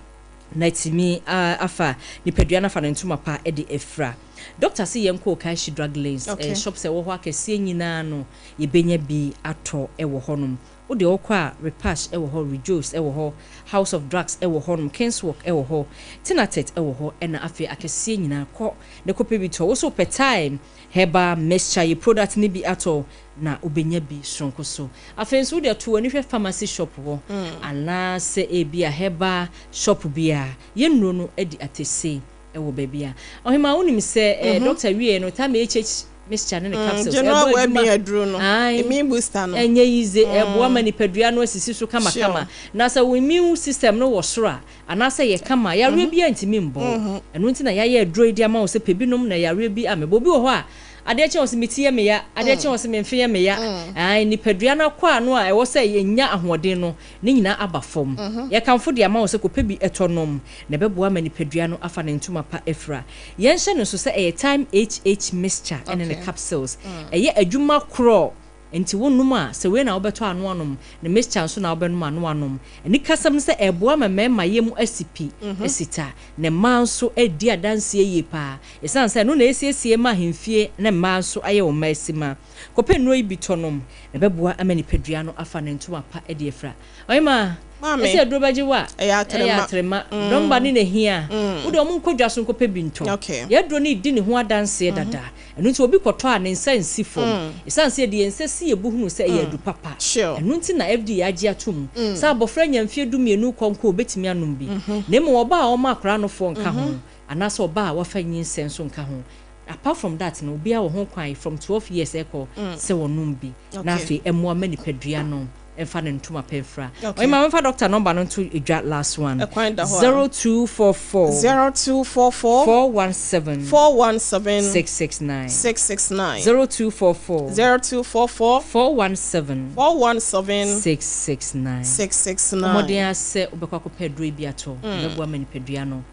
na atumi afa nipadua no afa ne ntoma pa de afira. Doctor se yɛnkɔ Okaishie drug lanes, okay. Shops a ɛwɔ hɔ akɛseɛ nyinaa no yɛbɛnya bi atɔ wɔ hɔnom. Wo deɛ wokɔ a Repash wɔ hɔ, Rejoice wɔ hɔ, House of Drugs wɔ hɔnom, Kingswalk wɔ hɔ, Tinatet wɔ hɔ, ɛna afei akɛseɛ nyinaa kɔ na kɔpɛ bi tɔ. Wo so wopɛ Thyme Herbal Mixture yɛ product no bi atɔ na wobɛnya bi soronko so. Afei nso wode to w'ani hwɛ pharmacy shop hɔ anaasɛ ebia herbal shop bi a, yɛn nnuro no adi atese wɔ baabi a. Ɔhemaa wonim sɛ doctor wieɛ no Tame HH mixture ne ne capsules ɛbɔ adwuma. Ae, ɛnyɛ yize, ɛboa ma nipadua no asisi so kamakama. Na sɛ wo immune system no wɔ soro a, anaasɛ yɛ kama a, yareɛ biara ntumi mbɔ wo. Ɛno nti na yɛayɛ aduro yi de ama wo sɛ pɛ bi nom na yareɛ bi ammɛbɔ. Obi wɔ hɔ a, adeɛ kye ɔse me ti yɛ me ya, adeɛ kye ɔse me mfe yɛ me ya. Ae, nipadua no akwaa no a ɛwɔ sɛ ɛnya ahoɔden no, ne nyinaa aba fam. Yɛkamfo de ama wo sɛ kɔpɛ bi tɔ nom, na ɛbɛboa ma nipadua no afa ne ntoma pa afira. Yɛnhyɛ no nso sɛ ɛyɛ Thyme HH mixture ne ne capsules. Ɛyɛ adwuma korɔ. Enti wonom a, sɛ wei na wobɛtɔ ano anom, ne mixture nso na wobɛnom ano anom. Anikasɛm ne sɛ ɛboa ma mmarima yam asi pi, asi ta, na mmaa nso redi adanseɛ yie pa ara. Ɛsiane sɛ ɛno na ɛsiesie ma ahemfie ne mmaa nso ayɛ wɔn mma asima. Kɔpɛ nnuro yi bi tɔ nom, na ɛbɛboa ama nipadua no afa ne ntoma pa adi afira. Ɔhemaa, Maame, ɛsɛ aduro bɛgye wo a, ɛyɛ ɛyɛ atrema. atrema. Dɔmba ne na ɛhia. Wo deɛ wɔn nkɔ dwa so nkɔpɛ bi ntɔ. Yɛn aduro no redi ne ho adanseɛ dada. Ɛno nti obi kɔtɔ a, ne nsa nsi fam. Esiane sɛ yɛde yɛn nsa si yɛn bo hunu sɛ ɛyɛ adu papa. Ɛno nti na FDA agye atom sɛ abɔfra nya mfeɛ dumienu kɔ nko a ɔbɛtumi anom bi. Na mmom ɔbaa a ɔma akwadaa nofoɔ nka ho, anaasɛ ɔbaa a wafa nyinsɛn nso nka ho. Apart from that no, obiara wɔ ho kwan from 12 years rekɔ sɛ ɔnom bi. Na afei ɛmmoa ma nipadua no mfa ne ntoma pɛ mfira. Okay. Ɔyɛ ma memfa doctor number no nto dwa last one. Ɛkwan da hɔ a. 0244. 0244. 417. 417. 669. 669. 0244. 0244. 417. 417. 669. 669. Mmɔden ara sɛ wobɛkɔ akɔpɛ aduro yi bi atɔ. Ɛbɛboa ma nipadua no.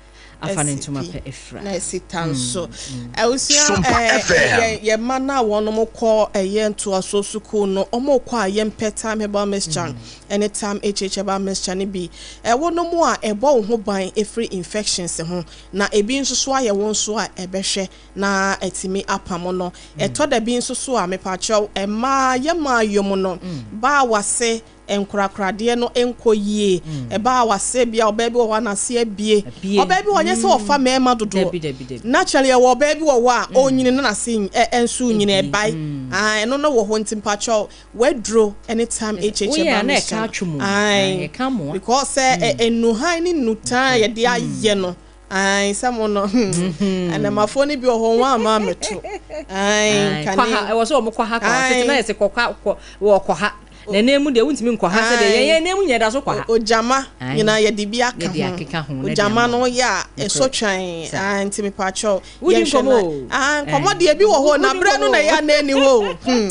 Afa ne Asi ntoma pi pɛ afira. na asi ta nso. Abusua Sompa ɛɛ FM. yɛ yɛ mma no a wɔn kɔ ɛyɛ ntoasoɔ sukuu no, wɔn kɔ a yɛmpɛ Time Herbal Mixture ɛne Time HH Herbal Mixture no bi. Ɛwɔ no mu a ɛbɔ wo ho ban ɛfiri infections ho, na ebi nso so ayɛ wo nso a ɛbɛhwɛ na atumi apamo no. Ɛtɔ da bi nso so a mepakyɛw mmaa yɛ mmaa yom no, baa wase nkorakoradeɛ no nkɔ yie. Ɛbaa wase bia ɔbaa bi wɔ hɔ a n'ase abie. Ɔbaa bi wɔ hɔ nyɛ sɛ ɔfa mmarima dodoɔ. Naturally yɛwɔ ɔbaa bi wɔ hɔ a ɔnyini na n'ase nso nyini ɛbae. Ae ɛno no wɔ hɔ nti mpakyɛw waduro ne time HH ɛba mixture no. Ae because sɛ nnuhan ne nnutan a yɛde ayɛ no ae sɛ mo no hmm anamafoɔ no bi wɔ hɔ wɔn ama ammɛto ae nkane. Kwaha ɛwɔ sɛ wɔn kɔ ha kɔ tete na yɛsɛ kɔ kɔ wɔ kɔ ha. Na ɛnɛ mu deɛ wontumi nkɔ ha sɛdeɛ yɛn yɛn mu nyɛ da so kɔ ha. Ogyama nyinaa yɛde bi aka ho. Ogyama no yɛ a ɛsɔ twan. Ah, nti mepaakyɛw. Wodi nkɔmɔ o. Ah, nkɔmɔ deɛ bi wɔ hɔ na berɛ no na ɛyɛ na ɛni hɔ o. Hmm.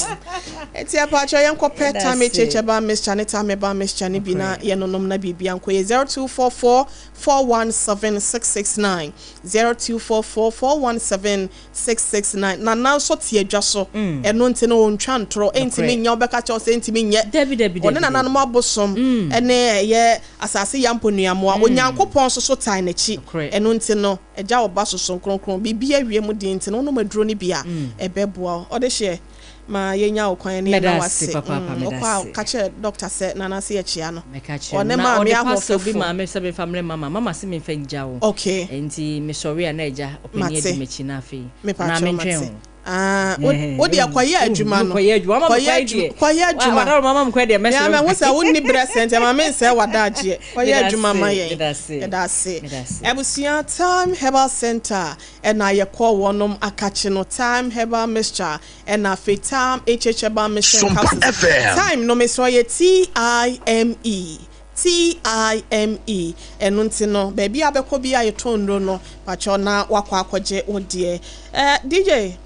Nti ɛpaakyɛw yɛn kɔ pɛ Tame Cheche ba mixture ne Tame ba mixture ne bi na yɛnonom na biribi ankɔ yɛ 0244 417 669 0244 417 669 Nana nso te adwa so, ɛno nti no ɔntwa ntorɔ, ɛntumi nyɛ, ɔbɛka kyerɛ wo sɛ ɛntumi nyɛ. Ɔne nananom abosom ne ɛyɛ asase yampo nnuamoa, Onyankopɔn nso so tae n'akyi, ɛno nti no Agya Ɔba Sunsum Kronkron, biribi awie mu deɛ nti no wonom aduro no bi a, ɛbɛboa wo. Ɔdehyeɛ, ma yɛnya wo kwan na yɛnna wo ase. Wokɔ a ka kyerɛ dɔkta sɛ Nana se yɛkyea no. Mɛka kyerɛ Ɔne no. Na maame ɔde parcel bi ahoɔfɛfo. maa me sɛ memfa mmrɛ mama. Mama se memfa ngya wo. Okay. Nti mesɔre a na agya ɔpanin Mate. adi m'akyi na afei Mepa anaa kyɛw mentwɛn mate. wo. Ah, wo wo deɛ kɔyɛ adwuma no. Kɔyɛ adwuma. Wama me Kɔyɛ kwan adwuma. deɛ. Kɔyɛ adwuma. Wadaworo mama me kwan deɛ Mea mɛsrɛ mahu wo. sɛ wonni berɛ sɛ nti ɛma mensɛe w'adagyeɛ. Kɔyɛ Meda adwuma ma ase, yɛn. meda ase. Yɛda ase. Meda ase. Abusua Thyme Herbal Center ɛna yɛkɔ wɔnom akakye no Thyme Herbal Mixture Ɛna afei Thyme HH Herbal Mixture and Sompa Capsules. FM. Thyme no mesrɛ ɔyɛ T-I-M-E. T-I-M-E. Ɛno nti no baabi a wobɛkɔ biara a yɛtɔn nnuro no pakyɛw na woakɔ akɔgye wo deɛ. Eh, DJ.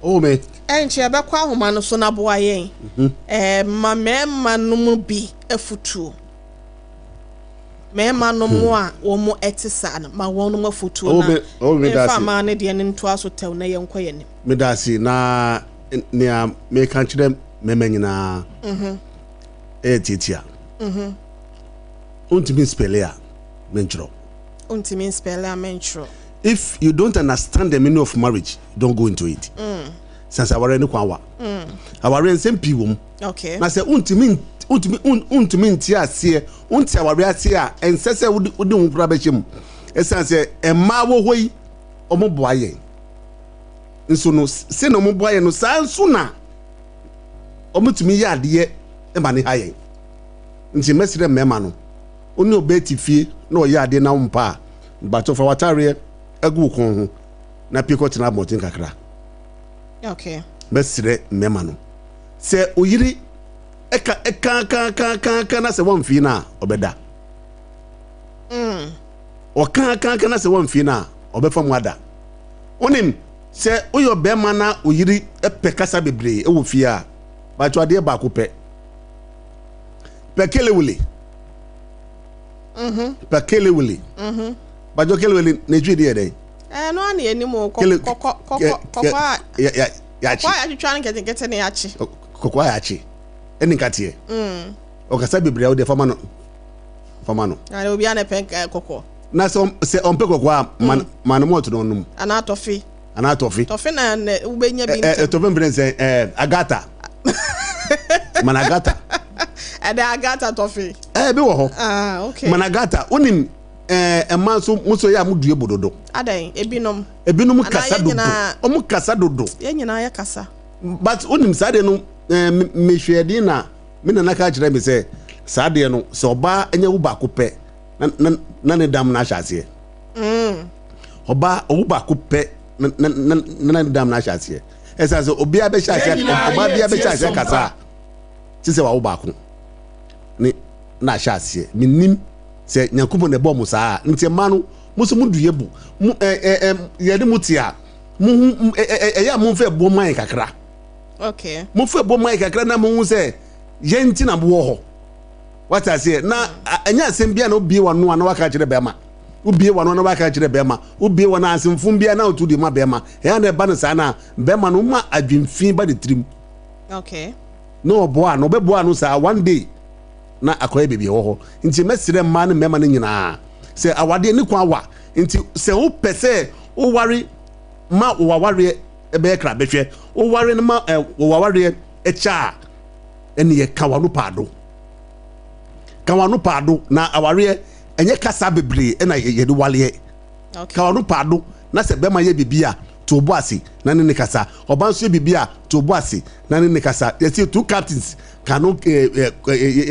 Oh me. Ɛnkyɛ yɛbɛkɔ ahoma no so na boa yɛn. Eh, ma mmarima no mu bi afutuo. Mmarima no mo a wɔn ɛte saa no, ma wɔn mo afutuo Oh na me, oh me mfa dase. mmaa no deɛ no ntoa so tɛw na yɛnkɔ yɛn anim. Medase na nea meka kyerɛ mmarima nyinaa ɛyɛ tiatia. Wontumi nspɛle a mentwerɛ. Wontumi nspɛle a mentwerɛ. If you don't understand the meaning of marriage, don't go into it. Sansa awareɛ ne kwan wa. Awareɛ nsɛm pii wɔ mu. Okay. Na sɛ wontumi wontumi wontumi nte aseɛ, wonte awareɛ aseɛ a, ɛnsɛ sɛ wode wode wo ho koraa bɛhyɛ mu. Ɛsiane sɛ mmaa wɔ hɔ yi, wɔboa yɛn. Nso no, sɛ na wɔboa yɛn no, saa nso na wɔtumi yɛ adeɛ ma ne ha yɛn. Nti mɛsrɛ mmarima no, wo ne ɔbaa te fie na ɔyɛ adeɛ na wompa a, mpakyɛw fa w'ataareɛ agu wo kɔn ho na pie kɔtena abɔnten kakra. Okay. Mɛsrɛ mmarima no, sɛ oyere ɛka ɛka ka ka ka ka na sɛ wɔmfii no a, ɔbɛda. Ɔka ka ka na sɛ wɔmfii no a, ɔbɛfa mu ada. Wonim, sɛ woyɛ ɔbarima na wo yere pɛ kasa bebree wɔ fie a, bakyɛ adeɛ baako pɛ. Pɛ kelewele. Mhm. Pɛ kelewele. Mhm. Bakyɛ kelewele na etwi de yɛ dɛn? Ɛno a na yɛnim o. Kɔkɔ kɔkɔ kɔkɔ a yɛakye. Kɔkɔ a yɛatwitwa no nketenkete na yɛakye. Kɔkɔ a yɛakye ɛne nkateɛ. Mm. Ɔkasa bebree a wode fama no. Fama no. Na obiara na pɛ kɔkɔ. Na sɛ sɛ ɔmpɛ kɔkɔɔ a, ma ma no malt na ɔnom. Anaa tɔfe. Anaa tɔfe. Tɔfe na na wobɛnya bi ntɛm. Ɛ tɔfe mfrɛ nsɛn ɛ agata. Ma no agata. Ɛdɛ agata tɔfe. Ɛ bi wɔ hɔ. Ah okay. Ma no agata. Wonim ɛɛ mmaa nso mo nso yɛ a mo due bo dodo. Adɛn ebinom. Ebinom kasa dodo. Wɔn kasa dodo. Yɛn nyinaa yɛ kasa. But wonim saa deɛ no ɛɛ mehwɛ din na me nana ka kyerɛ me sɛ saa deɛ no sɛ ɔbaa nyɛ wo baako pɛ. na na na ne dam no ahyɛ aseɛ mm. ɔbaa ɔwo baako pɛ na na na na ne dam no ahyɛ aseɛ ɛsan sɛ obiara bɛhyɛ aseɛ ɔbaa biara bɛhyɛ aseɛ kasa a te sɛ wawo baako ne na ahyɛ aseɛ menim sɛ nyankopɔn na ɛbɔ mo saa nti mmaa no mo nso mo du yɛ bu mo ɛ ɛ ɛ yɛde mo te a mo ho ɛ ɛ ɛyɛ a mo nfɛ ɛboɔ man kakra okay mo fɛ ɛboɔ man kakra na mo ho sɛ yɛn ti na mo wɔ hɔ. Wate aseɛ? Na ɛnyɛ asɛm bi a na obie w'ano a na waka akyerɛ bɛrima. Wobie w'ano na waka kyerɛ bɛrima, wobie w'ano a asɛmfum biara na wotu de ma bɛrima. Ɛyɛ na ɛba no saa na bɛrima no ma adwemfi ba ne tirim. Okay. Na ɔboa ano, ɔbɛboa ano saa one day na akɔyɛ baabi ɛwɔ hɔ. Nti mɛsrɛ mmaa ne mmarima no nyinaa sɛ awadeɛ ne kwan wa. Nti sɛ wopɛ sɛ woware ma wawareɛ ɛbɛyɛ krabɛhwɛ, woware no ma wawareɛ ɛkyɛ a, ɛneɛ ka w'ano paado. Ka w'ano paado na awareɛ ɛnyɛ kasa bebree ɛna yɛde waleɛ. Ka w'ano paado na sɛ bɛrima yɛ biribi a to bo ase na ne ne kasa. Ɔba nso yɛ biribi a to bo ase na ne ne kasa. Yɛsi two captains cannot yɛ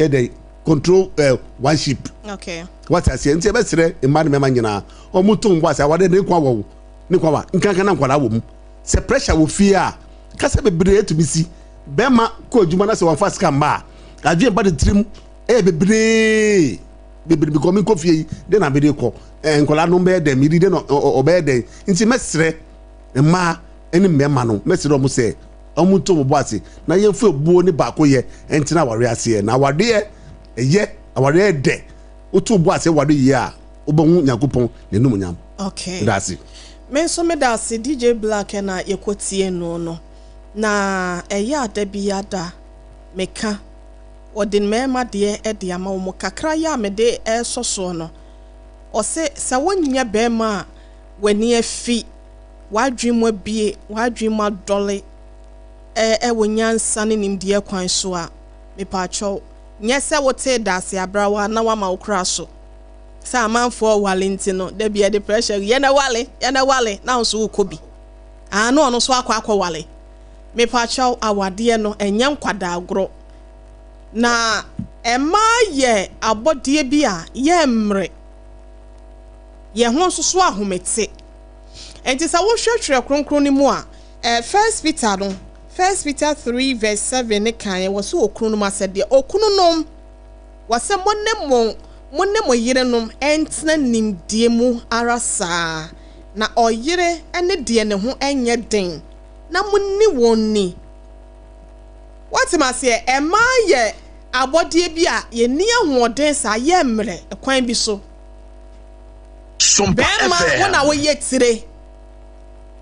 dɛ control one ship. Okay. Wate aseɛ? Nti ɛbɛsrɛ mmaa ne mmarima nyinaa wɔn to bo ase. Awadeɛ ne nkwa wɔ wo ne nkwa wa nkanka na nkwadaa wɔ mu. Sɛ pressure wɔ fie a kasa bebree etumi si. Bɛrima kɔ adwuma na sɛ wɔnfa sika mma a adwene ba ne tirim ɛyɛ bebree bebree because mi nkɔ fie yi de na mede kɔ ɛɛ nkwadaa no bɛyɛ dɛn mede de na ɔbɛyɛ dɛn. Nti mɛsrɛ mmaa ne mmarima no, mɛsrɛ wɔn sɛ wɔn nto wɔn bo ase na yɛmfa ebuo ne baako yɛ ntena awareɛ aseɛ. Na awareɛ ɛyɛ, awareɛ ɛdɛ. Woto wo bo ase ware yie a, wobɛhu Nyankopɔn n'anumonyam. Okay. Meda ase. Me nso meda ase. DJ Black na yɛkɔtie no no. Na ɛyɛ a da biara da meka, wɔde mmarima deɛ de ama wɔn. Kakra yi a mede resɔ soɔ no, ɔse sɛ wonyɛ barima a w'ani afi, w'adwene mu abue, w'adwene mu adɔle wɔ nyansa ne nimdeɛ kwan so a, mepaakyɛw, nyɛ sɛ wotee dase abrawa na woama wo kora so sɛ amanfoɔ wale nti no, da bi yɛde pressure gu, yɛn wale, yɛn wale, na wo nso wokɔ bi. Ah, na ɔno nso akɔ akɔ wale. Mepaakyɛw, awadeɛ no, ɛnyɛ nkwadaa agorɔ. Na mmaa yɛ abɔdeɛ bi a yɛmmere. Yɛn ho nso so ahomete. Enti sɛ wohwɛ Twerɛ Kronkron no mu a, eh, First Peter no, First Peter 3 verse 7 ne kan wɔ so okununom asɛdeɛ. Okununom, wɔ sɛ mo ne mo, mo ne mo yerenom ntena nimdeɛ mu ara saa, na ɔyere ne deɛ ne ho nyɛ den, na monni wɔn ni. Woate me aseɛ? Mmaa yɛ abɔdeɛ bi a yɛnni ahoɔden saa, yɛmmerɛ kwan bi so. Sompa Bɛɛma, wo na FM. woyɛ tire.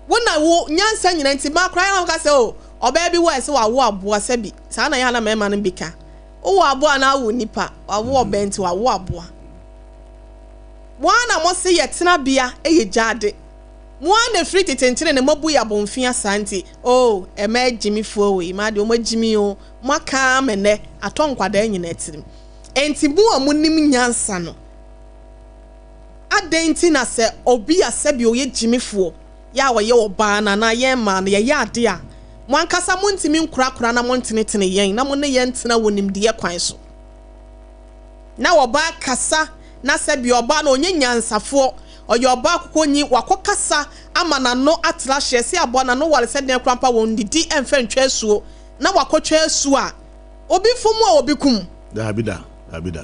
Wo na wo nyansa nyina nti mmaa koraa yɛ na wɔka sɛ o ɔbaa bi wɔ a ɛsɛ wawo aboa sɛbi saa na yɛ a na mmarima no bi ka. Wowɔ aboa anaa awo nipa, wawo ɔbaa nti wawo aboa. Mo ara na mo se yɛ tenabea yɛ gyaade. Mo ara na ɛfiri tete nkyene na moabu yɛ abomfia saa nti oh mmaa agyimifoɔ wei mmaa deɛ wɔn agyimi o moaka ara ma nnɛ atɔ nkwadaa nyinaa tirim. Enti mo a monim nyansa no Adɛn nti na sɛ obi a sɛbi ɔyɛ gyimifoɔ, yɛ a ɔyɛ ɔbaa no anaa yɛn mmaa no, yɛyɛ adeɛ a, mo ankasa montumi nkorakora na montenetene yɛn na mo ne yɛn ntena wɔ nimdeɛ kwan so? Na ɔbaa kasa na sɛbi ɔbaa no ɔnyɛ nyansafoɔ, ɔyɛ ɔbaa kokonyi, wakɔkasa ama n'ano atra hyeɛ sɛ aboa, n'ano ware sɛ deɛn koraa mpo a wɔnnidi mfa ntwa asuo, na wakɔtwa asuo a, obi fom a obi kum. Daabi da, daabi da.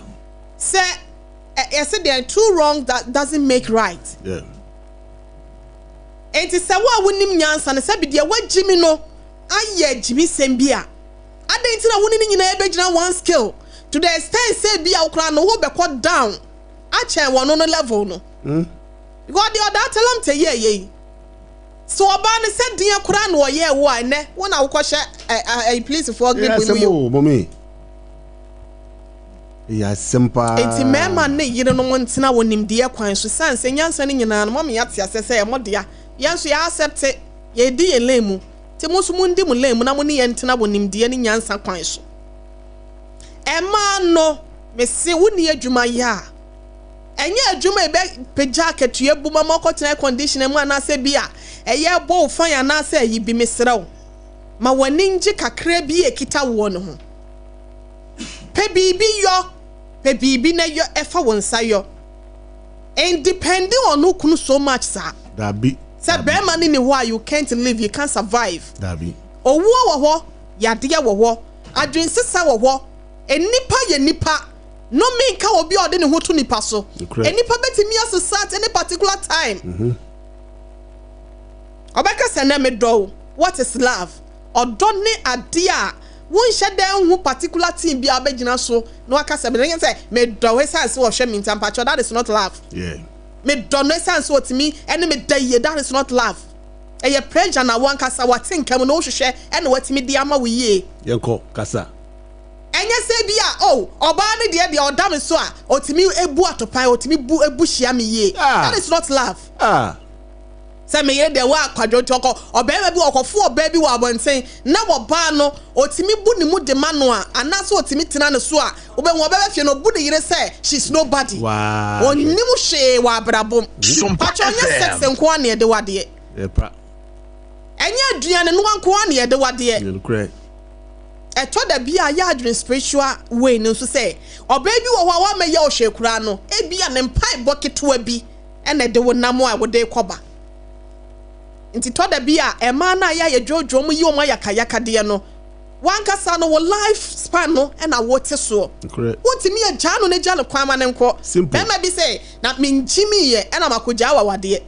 Sɛ ɛ yɛse deɛn two wrong that doesn't make right. Yeah. Enti sɛ wo a wonim nyansa no sɛbi deɛ wagyimi no ayɛ gyimisɛm bi a, adɛn nti na wo ne ne nyinaa bɛgyina one scale to the extent sɛ bi a wo koraa no wobɛkɔ down akyɛn wɔno no level no. Mm. Because deɛ ɔdaa talamtɛ yɛɛyɛ yi, sɛ ɔbaa no sɛ deɛ koraa na ɔyɛɛ wo a ɛnɛ wo na wokɔhyɛ ɛ ɛ polisifoɔ Yeah, grip mu asɛm yi o. o, mɔmi. Ɛyɛ asɛm paa. Enti mmarima ne yerenom ntena wɔ nimdeɛ kwan so esiane sɛ nyansa no nyinaa no moama yɛate aseɛ sɛ ɛyɛ mo dea. Yɛn nso yɛ accept, yɛredi yɛn lane mu. Nti mo nso mondi mo lane mu na mo ne yɛn ntena wɔ nimdeɛ ne nyansa kwan so. Mmaa no, mese wonni adwuma yɛ a, ɛnyɛ adwuma a ɛbɛpagya akatua bu ma moakɔtena air conditioner mu anaasɛ bi a ɛyɛ bɔ wo fan anaasɛ ayi bi, mesrɛ wo, ma w'ani ngye kakra bi a ɛkita woɔ no ho. Pɛ biribi yɔ, pɛ biribi na yɔ ɛfa wo nsa yɔ. Ndepende on wo kunu so much saa. Dabi, Sɛ dabi. bɛrima no ni hɔ a you can't live, you can't survive. Dabi. Owuo wɔ hɔ, yadeɛ wɔ hɔ, adwensesa wɔ hɔ. Nnipa yɛ nnipa. Nnome nka obi a ɔde ne ho to nipa so. Nokorɛ. Nnipa bɛtumi asesa at any particular time. Ɔbɛka sɛ nɛ medɔ wo, what is love? Ɔdɔ ne adeɛ a wonhyɛ da nhu particular thing bi a wobɛgyina so na waka sɛ mene sɛ medɔ wo ɛsiane sɛ ɔhwɛ me nti ampakyɛw that is not love. Yeah. Medɔ no ɛsiane sɛ ɔtumi ne me da yie, that is not love. Ɛyɛ pressure na wo ankasa wate nka mu na wohwehwɛ ɛna watumi de ama wo yie. Yɛnkɔ, kasa. Ɛnyɛ sɛ bi a oh ɔbaa no deɛ deɛ ɔda me so a ɔtumi bu atopan, ɔtumi bu bu hyia me yie, that is not love. Sɛ me yere deɛ wɔ akwadwo nti ɔkɔ ɔbarima bi ɔkɔfo ɔbaa bi wɔ abɔnten na ɔbaa no ɔtumi bu ne mu de ma no a anaasɛ ɔtumi tena ne so a wobɛhu ɔbɛba fie no ɔbu ne yere sɛ she's nobody ɔnnim hwee wɔ abrabɔ mu. Pakyɛ ɔnyɛ sex nko ara na yɛde wadeɛ. Ɛnyɛ aduane noa nko ara na yɛde wadeɛ. Ɛtɔ da bi a yɛ adwene spiritual way no nso sɛ ɔbaa bi wɔ hɔ a wammɛyɛ wo hwee koraa no ebia ne mpaebɔ ketewa bi na ɛde wo nam a wode rekɔba. Nti tɔ da bi a mmaa no a yɛ a yɛdwoodwoo wɔn yi wɔn ayakayakadeɛ no, w'ankasa no wo life span no na wote soɔ. Wontumi agyaa no na gya no kwan ma no nkɔ. Bɛrima bi sɛ, na mengyimiiɛ ɛna makɔgyaa w'awadeɛ.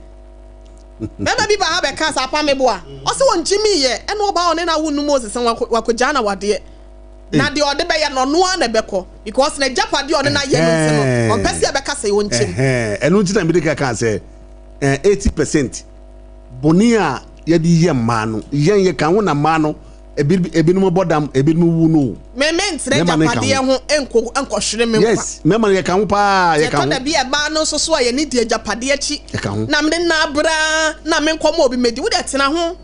Bɛrima bi ba ha bɛka sɛ apa meboa. Ɔsɛ ɔngyimiiɛ ɛna ɔbaa ɔne no awo num ɔsesa wakɔgyaa no awadeɛ. Na deɛ ɔde bɛyɛ no ɔno ara na ɛbɛkɔ because n'agyapadeɛ a ɔne no ayɛ no nti no ɔmpɛ sɛ yɛbɛka sɛ ɔnkyɛ mu. Ɛno nti na mede ka kaa sɛ 80% bɔne a yɛde yɛ mmaa no yɛn yɛka ho na mmaa no ebinom bɔ dam ebinom wu no o. Me mentena agyapadeɛ ho nko nkɔhwere me nkwa. Yes, mmarima no yɛka ho paa yɛka ho. Ɛtɔ da bi a mmaa no nso so a yɛne di agyapadeɛ akyi. Yɛka ho. Na mene nna abraa na menkɔma obi medi wo deɛ tena ho.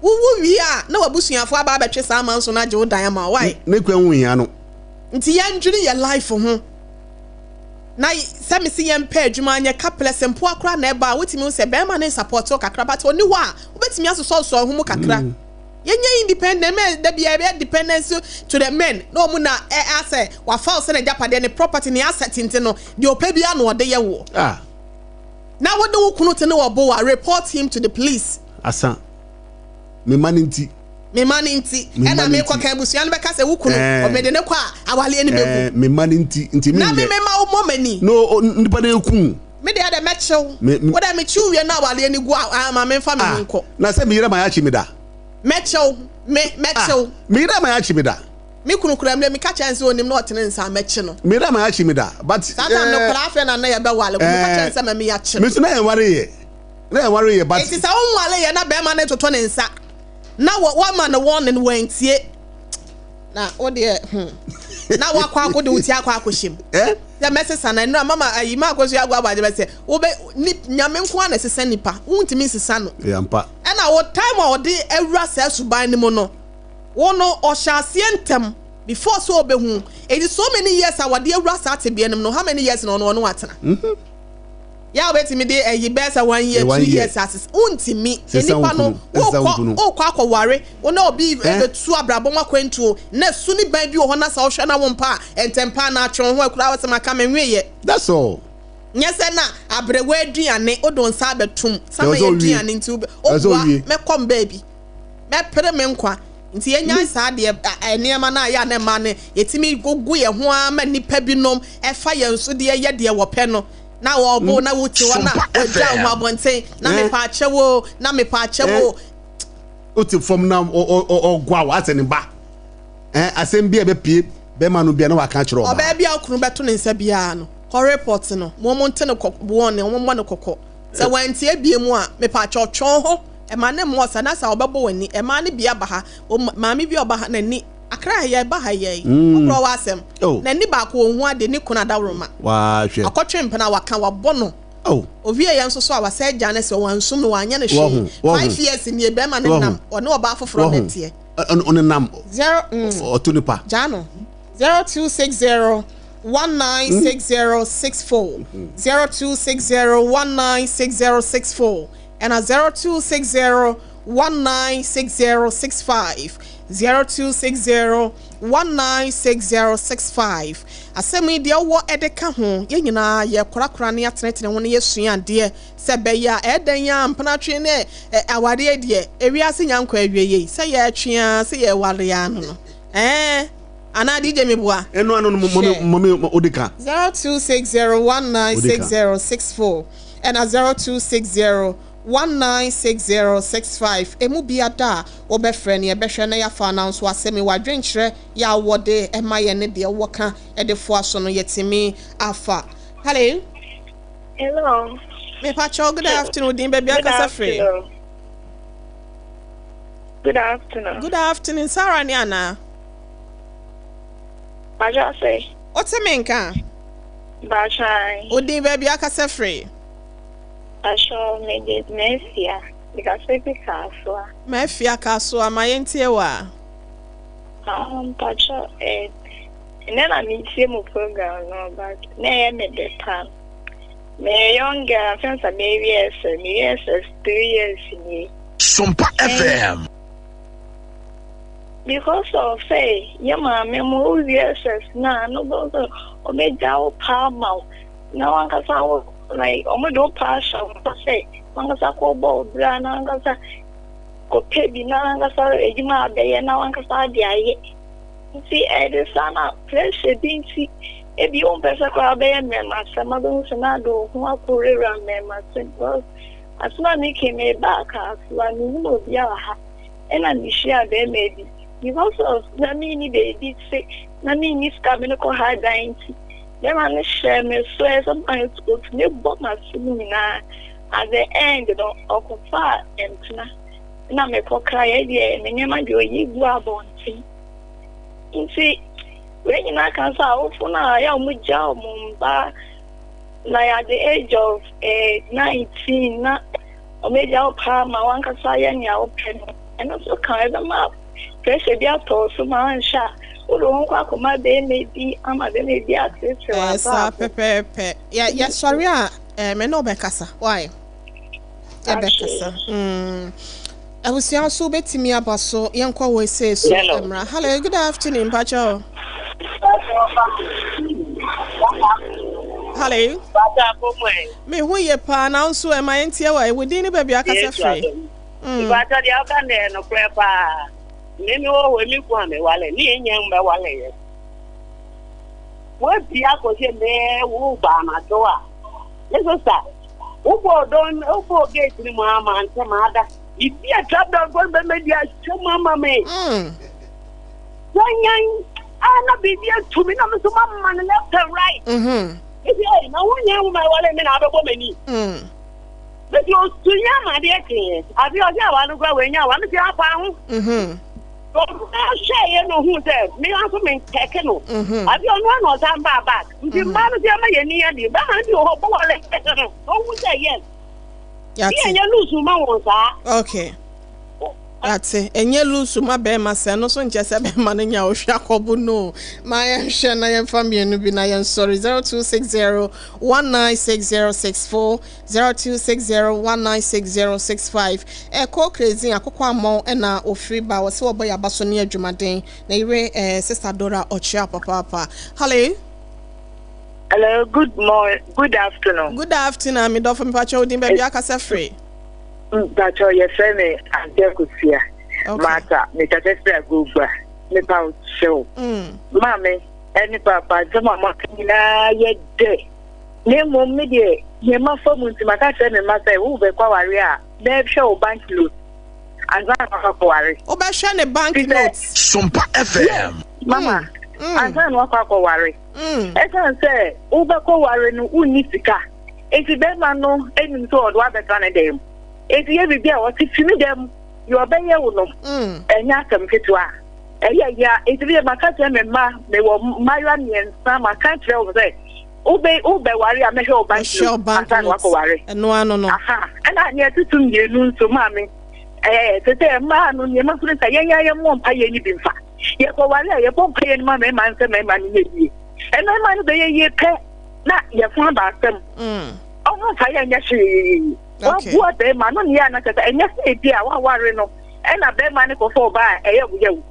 Wowu wie a na w'abusuafoɔ aba abɛtwe saa amanso no agye wo dan ama wo. Why? Ne kwan ho hia no. Nti yɛndwene yɛ life ho. Na sɛ mese yɛmpɛ adwuma nyɛ kaplɛs mpoa koraa na ɛba a wotumi hu sɛ bɛrima no nsapɔte wo kakra but ɔni hɔ a wobɛtumi asosɔsosɔ wo ho mu kakra. Yɛnyɛ independent mɛ da biara yɛbɛyɛ dependence to the men na wɔn na ɛ asɛ wafa wo sɛ n'agyapadeɛ ne property ne asset nti no deɛ ɔpɛ biara na ɔde yɛ woɔ. Ah. Na wode wo kunu te ne wɔ bo a report him to the police. Asa. Me mma no nti. Me mma no nti. Ɛna mekɔ kan abusua no bɛka sɛ wo kunu mede no kɔ a awaleɛ no bɛgu. Me mma no nti nti menyɛ. Na me mema wo mmɔ m'ani. No nipa no eku. Me deɛ dɛ mɛkyew. Wo dɛ mekyew wie na awaleɛ no gu a ma memfa me ho nkɔ. Na sɛ me yere ma yɛakye me da. Mɛkyew me mɛkyew. Me yere ma yɛakye me da. Me kunu kura mmerɛ meka kyerɛ no sɛ onim na ɔtene nsa a mɛkye no. Me yere ma yɛakye me da but. Saa time no koraa afei na na yɛbɛwale meka kyerɛ no sɛ ma me yɛakye no. Me nso na yɛnware yɛ. Na yɛnware yɛ but. Enti sɛ wonware yɛ na bɛrima no toto ne nsa na wama no warning wantie na wo deɛ hmm na wakɔ akɔ de wo ti akɔ akɔhyɛ mu. Eh? Sɛ mɛsesa na nnura mama ayi ma akɔsu ago abagye bɛsɛ wobɛ ni nyame nko ara na ɛsesa nipa wontumi nsesa no. Ɛyɛ ampa. Ɛna wo time a ɔde awura saa suban no mu no wo no ɔhyɛ aseɛ ntɛm before sɛ ɔbɛhu enti so many years a wɔde awura saa tebea no mu no how many years na ɔno ɔne watena. Mm -hmm. Yɛ a wobɛtumi de ɛyi bɛyɛ sɛ one year two years asesa wontumi nnipa no wokɔ wokɔ akɔware wo na obi bɛtu abrabɔ mu akwantuo na su ne ban bi wɔ hɔ na sɛ wohwɛ na wo mpa a ntɛmpa na atwe wo ho akura wɔ sɛ maka me nweyɛ. That's all. Nyɛ sɛ na aberewa aduane wode wo nsa abɛtom sama yɛ aduane nti wobua mɛkɔ m baabi mɛpere me nkwa nti yɛnyae saa deɛ nneɛma no a yɛ a na ɛma no yɛtumi gogo yɛn ho ara ma nnipa binom ɛfa yɛn so deɛ yɛ deɛ wɔpɛ no. Na wɔbo na wote hɔ na wɔagya wo ho abɔnten na mepa akyɛw o na mepa akyɛw o. Wote fam na ɔgoa wo asɛ ne ba. Asɛm bi a ɛbɛpie bɛrima no bia na waka akyerɛ ɔbaa. Ɔbaa bi a okunu bɛto ne nsa biara no, kɔ report no. Mo mo nte no kɔkɔ wɔn ne wɔn mmɔ no kɔkɔ. Sɛ wantie bie mu a, mepa akyɛw twɛn ho. Ɛma ne mmɔ sa na sa ɔbɛbɔ w'ani. Ɛmaa ne bi aba ha. Maame bi a ɔba ha n'ani Akra ha yɛ ba ha yɛ yi. Ɔkorɔ wɔ asɛm. N'ani baako ɔnhu ade ne kunu adaworoma. Akɔtwe mpena waka wabɔ no. Owie yɛ nso so a wasa agya no sɛ wansum no wanyɛ no hwee. 5 years nie bɛrima no nam ɔne ɔbaa foforɔ na ɛteɛ. Ɔnenam Zero ɔto nipa. Gyaa no. 0260 196064 0260 196064 ɛna 0260 196065 0260 196065 Asɛm yi deɛ wowɔ de ka ho, yɛn nyinaa yɛkorakora ne yɛatenetene ho na yɛsua adeɛ sɛ ɛbɛyɛ a ɛyɛ dɛn ara mpenatwe ne awareɛ deɛ ewiase nya nkɔ awieɛ yi sɛ yɛtwe ara sɛ yɛware ara no no ɛɛ anaa DJ meboa. Ɛno ano no mɔmi mɔmi odi ka. 0260 196064 ɛna 0260 196065 Emu biara da a wobɛfrɛ no yɛbɛhwɛ na yɛafa ananso asɛm yi w'adwenkyerɛ yɛ a wowɔ de ma yɛn ne deɛ wowɔ ka de foa so no yɛatumi afa. Hello. Hello. Mepakyɛw, good afternoon, din baabi akasa firi. Good afternoon. Good afternoon, Sarah ni ana? Bajo say. Ote me nka? Bajo. Odin baabi akasa firi. Bajo me de Mafia. Because fi Kasoa. Mafia Kasoa, ma yentie wa. Bajo eh ɛnɛ na metie mu program no but na ɛyɛ me dɛ paa. Meyɛ young girl afei nsa mewie SS, mewie SS 3 years nie. Sompa FM. Because of sɛ yɛ maame mo wowie SS na no bɛ sɛ ɔmɛgya wo paa ma wo na wankasa wo like ɔmo de wo paa hyɛ wo nsa sɛ wankasa kɔ bɔ wo bra na wankasa kɔpɛ bi na wankasa adwuma abɛyɛ na wankasa ade ayɛ. Nti ɛde saa na pressure bi nti ebi wompɛ sɛ koraa wobɛyɛ mmɛmasɛm abɛhu sɛ na ade wo ho akɔwurawura mmɛmasɛm because asɛm a meke mebaa Kasoa mennim obiara wɔ ha ɛna mehyia bɛrima bi because of na menni baabi te na menni sika me ne kɔ ha dan nti bɛrima no hyɛ me so ɛ sometimes otumi bɔ m'asom nyinaa. At the end no ɔkɔfaa mpena na mekɔka yɛ deɛ me nneɛma deɛ ɔyi gu abɔnten. Nti wei nyinaa ka sɛ awofo no a ɛyɛ a wɔgya wɔn mba like at the age of 19 na wɔagya wo paa ma wankasa yɛ nea wopɛ no, ɛno nso ka ɛbɛma pressure bi atɔ wo so ma anhwɛ a wode wo ho kɔ akɔma bɛrima bi ama bɛrima bi ateretere Ɛɛ saa w'abrabɔ. Pɛpɛɛpɛ. Yɛ yɛsɔre a ɛɛ me ne wo bɛkasa. Why? Yɛbɛkasa. Abusua nso wobɛtumi aba so, yɛnkɔ wɔ ese so Hello. mmra. Hello, good afternoon, mpakyɛw. Hello. Me ho yɛ paa na nso ɛma yɛntie wɔ ɛwɔ din ne baabi akasa firi. Ìbàtà deɛ ɔka no yɛ nokorɛ paa. Me me wɔ hɔ, me kun a me wale, ne yɛn nyɛ mbɛ wale yɛ. Woapi akɔhyɛ mɛɛ wo ba anadwo a. Me sista, wobɔɔ dɔn, wobɔɔ gate no mu ama ntɛm ada. Bibi a trap down kɔ bɛmɛ di ahyɛ mu ama me. Wanyan a na biribi atu me na me nso mama no left and right. Mesi ɛyi na wonyɛ nwoma ɛwale me na abɛbɔ m'ani. Mesi osu yɛ ama adeɛ kyeeɛ. Adeɛ ɔsɛ awa no kora wanya awa. Mesi afa ho. Ɔhwɛ yɛ na ohun sɛ me nso me ntɛke no. Adeɛ ɔno ano ɔsan baa back. Nti mmaa no sɛ ɛma yɛn ni adeɛ. Bɛma no bi wɔ hɔ bɔ wɔle no. Ohun sɛ yes. Yate. Yɛ nyɛ loose ma wɔn saa. Okay. Yate. Ɛnyɛ loose ma bɛrima sɛ ɛno so nkyɛ sɛ bɛrima no nya ohwɛ akɔbo no. Ma yɛnhwɛ na yɛmfa mmienu bi na yɛnsɔre. 0260 196064, 0260 196065. Ɛkɔ crazy akokɔ ammɔn ɛna ofiri ba wɔ sɛ wɔbɔ yɛaba so ne adwumaden. Na yere Sister Dora ɔkyea papaapa. Hello. Hello, good morning, good afternoon. Good afternoon, me dɔfo, mepakyɛ wo din baabi akasa firi. Mpakyɛ yɛfrɛ me Ante Akosua. Okay. Martha, mekasa firi Agogba. Mepa wo kyɛw. Maame ɛne papa nsɛm a moaka nyinaa yɛ dɛ. Na mmom me deɛ nneɛma fa mu nti maka kyerɛ me mma sɛ wobɛkɔ aware a mɛhwɛ wo bank note ansa na wakɔ akɔware. Wobɛhwɛ ne bank Fi sɛ- notes. Sompa FM. Mama, ansa na wakɔ akɔware. Ɛsiane sɛ wobɛkɔ ware no wonni sika nti bɛrima no anim sɛ ɔde wabɛtra ne dan mu. Nti yɛ biribi a ɔte fi me dan mu deɛ ɔbɛyɛ wo no ɛnyɛ asɛm ketewa. Ɛyɛ ya nti bi maka kyerɛ me mma, mewɔ mmaayewa mmiɛnsa, maka kyerɛ wɔn sɛ wobɛ wobɛware a mɛhwɛ wo bank Mɛhwɛ wo note bank ansa na note. wakɔware. Ɛno ano no. Aha, ɛna nea ɛtoto mmienu nso maame ɛɛ te sɛ mmaa no nneɛma nso ne sɛ yɛn yɛn yɛmmɔ mpa yɛn ni bi mfa. Yɛkɔware a yɛbɔ mpa yɛn ma mmarima nsɛ mmarima no yɛ yie. Mmarima no bɛyɛ yie pɛ na yɛfo aba asɛm. Ɔmo mfa yɛn nyɛ hwee. Waboa bɛrima no ne yɛ anasɛ sɛ ɛnyɛ sɛ ebi a waware no ɛna bɛrima no kɔfa ɔbaa a ɛyɛ wo yɛ wo.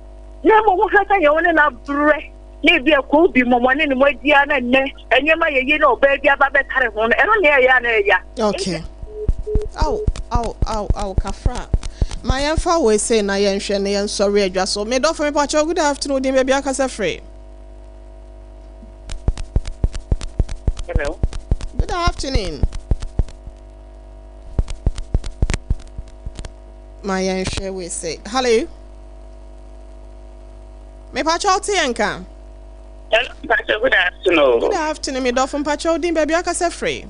Na mmom wohwɛ sɛ yɛn wo ne no abrɛ na ebi a kɔɔ bi mɔmɔne ne mo adi a na nnɛ nneɛma yɛ yie na ɔbaa bi aba bɛtare ho no ɛno ne ɛyɛ a na ɛyɛ. Okay. Aw, aw, aw, aw, kafra. Ma yɛmfa wei sei na yɛnhwɛ na yɛnsɔre adwa so. Me dɔfo, mepakyɛw, good afternoon, din baabi akasa firi. Hello. Good afternoon. Ma yɛnhwɛ wei sei. Hello. Mepakyɛw, te yɛn ka. Hello, Pastor. Good afternoon. Good afternoon, me dɔfo, mpakyɛw, din baabi akasa firi.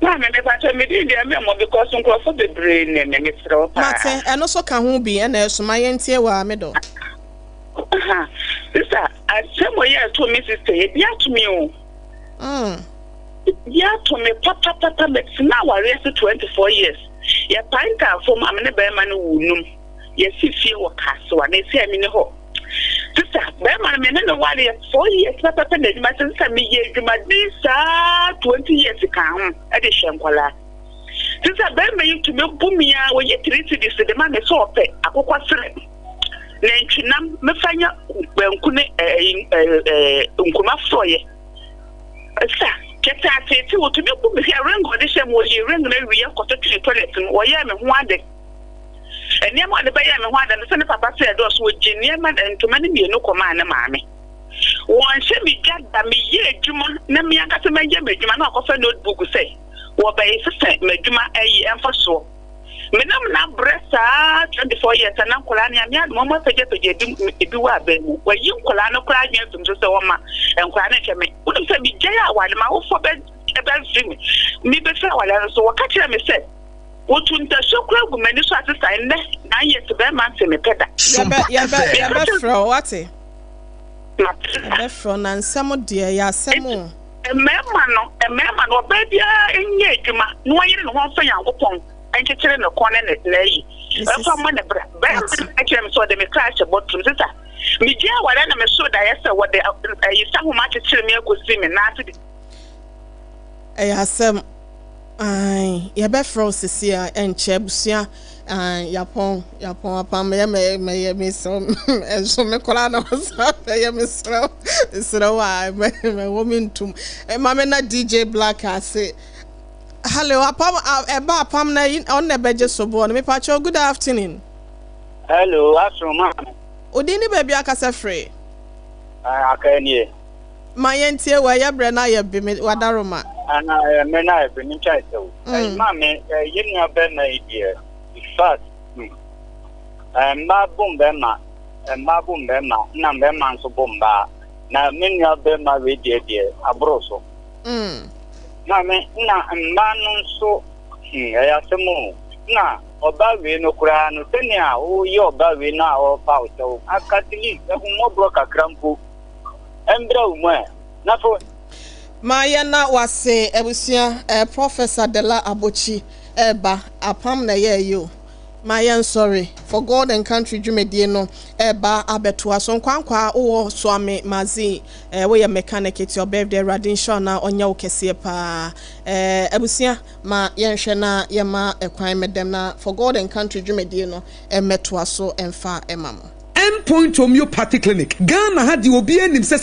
Maame mepakyɛ me din deɛ memmɔ because nkurɔfo bebree nim me mesrɛ wo paa. Mate, ɛno so ka ho bi ɛna ɛso ma yɛntie wo a me dɔ. Aha, sister asɛm wei a ɛtoo me sister yi ebi ato me o. Ebi ato me papapapa metena awareɛ ase 24 years yɛpae ntaafo ma me ne bɛrima no woo num yɛsi fie wɔ Kasoa na esi a meni hɔ. Sista, bɛrima no me ne no wareɛ 4 years pɛpɛpɛ na adwuma sɛ sista meyɛ adwumaden saa 20 years ka ho de hwɛ nkwadaa. Sista bɛrima yi tumi bu me a wɔyi 3 cedis de ma me sɛ ɔpɛ akokɔ serɛ nantwinam mefa nyɛ banku ne nkuruma forɔyɛ. Sista, kɛtɛ ateete wɔtumi bu me hwɛ ring ɔde hyɛ mu wɔyi ring no awie kɔto twene toilet mu wɔyɛɛ me ho ade. Nneɛma a ɔde bɛyɛɛ me ho ade no, sɛ ne papa sɛ ɛdɔɔso, ogyee nneɛma ntoma no mmienu kɔmaa ne maame. Wɔnhyɛ me dwa da, meyɛ adwuma na me ankasa mɛyɛ m'adwuma na wakɔfa notebook sɛ wɔbɛsesa m'adwuma ayi mfasoɔ. Menam no abrɛ saa 24 years a na nkwadaa no Nyame adom wɔn apagyapagya ebi ebi wɔ aban mu. Wayi nkwadaa no koraa adwene afiri me so sɛ wɔma nkwadaa no nhwɛ me. Wonim sɛ megyae aware m'awofoɔ bɛ bɛmfiri me. Mebɛfiri aware no so wɔka kyerɛɛ me sɛ Wotu ntasuo koraa gu m'ani so a sesa nnɛ 9 years bɛɛma nte me pɛ da. Yɛbɛ yɛbɛ yɛbɛfrɛ wo wate. Mate sa. Yɛbɛfrɛ wo na nsɛm deɛ ɛyɛ asɛm o. Mmarima no mmarima no ɔbaa biara nyɛ adwuma na ɔnyere ne ho mfa Nyankopɔn nkyekyere ne kɔn ne ne n'ayi mfa mmɔ ne bra. Barima no ka kyerɛɛ me sɛ ɔde me kra ahyɛ bɔtom. Sesa megyae awareɛ na mesoo daeɛ sɛ wɔde ayisahoma akyekyere me akɔsi me nan ase de. Ɛyɛ asɛm. Ae yɛbɛfrɛ wo sisi a ɛnkyɛ abusua ae yapɔn yapɔn apam mɛyɛ mɛyɛ mɛyɛ mesrɛ ɛnso me koraa na wasa mɛyɛ mesrɛ mesrɛ wo a mɛwɔ me ntum ma me na DJ Black ase hello apam ɛba apam na yi ɔno na ɛbɛgye soboɔ no mepa kyɛw good afternoon. Hello asoro maame. Odin ne baabi akasa firi. Aka nie. Ma yɛntie wo, ɛyɛ berɛ na ayɛ be me w'adaroma. Ana ɛyɛ mmerɛ na ayɛ be me ntwae sɛ wo. Ɛyi maame yɛn nua bɛrima yi deɛ in fact hmm mmaa bo mbɛrima mmaa bo mbɛrima na mbɛrima nso bo mbaa na me nua bɛrima wei deɛ deɛ aboro so. Maame na mmaa no nso hmm ɛyɛ asɛm o na ɔbaa wei no koraa no sɛnea woyɛ ɔbaa wei no a ɔrepa wo kyɛw at least ahummɔborɔ kakra mpo. Ɛmbrɛ wo mu ɛ, na fa. Ma yɛna wase abusua eh Professor Dela Abokyi ɛɛba apam na ɛyɛɛ yi o Ma yɛnsɔre for God and country dwumadie no ɛɛba abɛtoa so Nkwankwaa wowɔ Suame Magazine eh woyɛ mechanic it's your birthday Awurade nhyira wo na ɔnyɛ wo kɛseɛ paa eh Abusua ma yɛnhwɛ na yɛma ɛkwan mɛdɛm na for God and country dwumadie no ɛmɛtoa so ɛmfa ɛma mo. End Point Homeopathic Clinic, Ghana ha deɛ obiara nim sɛ sɛ.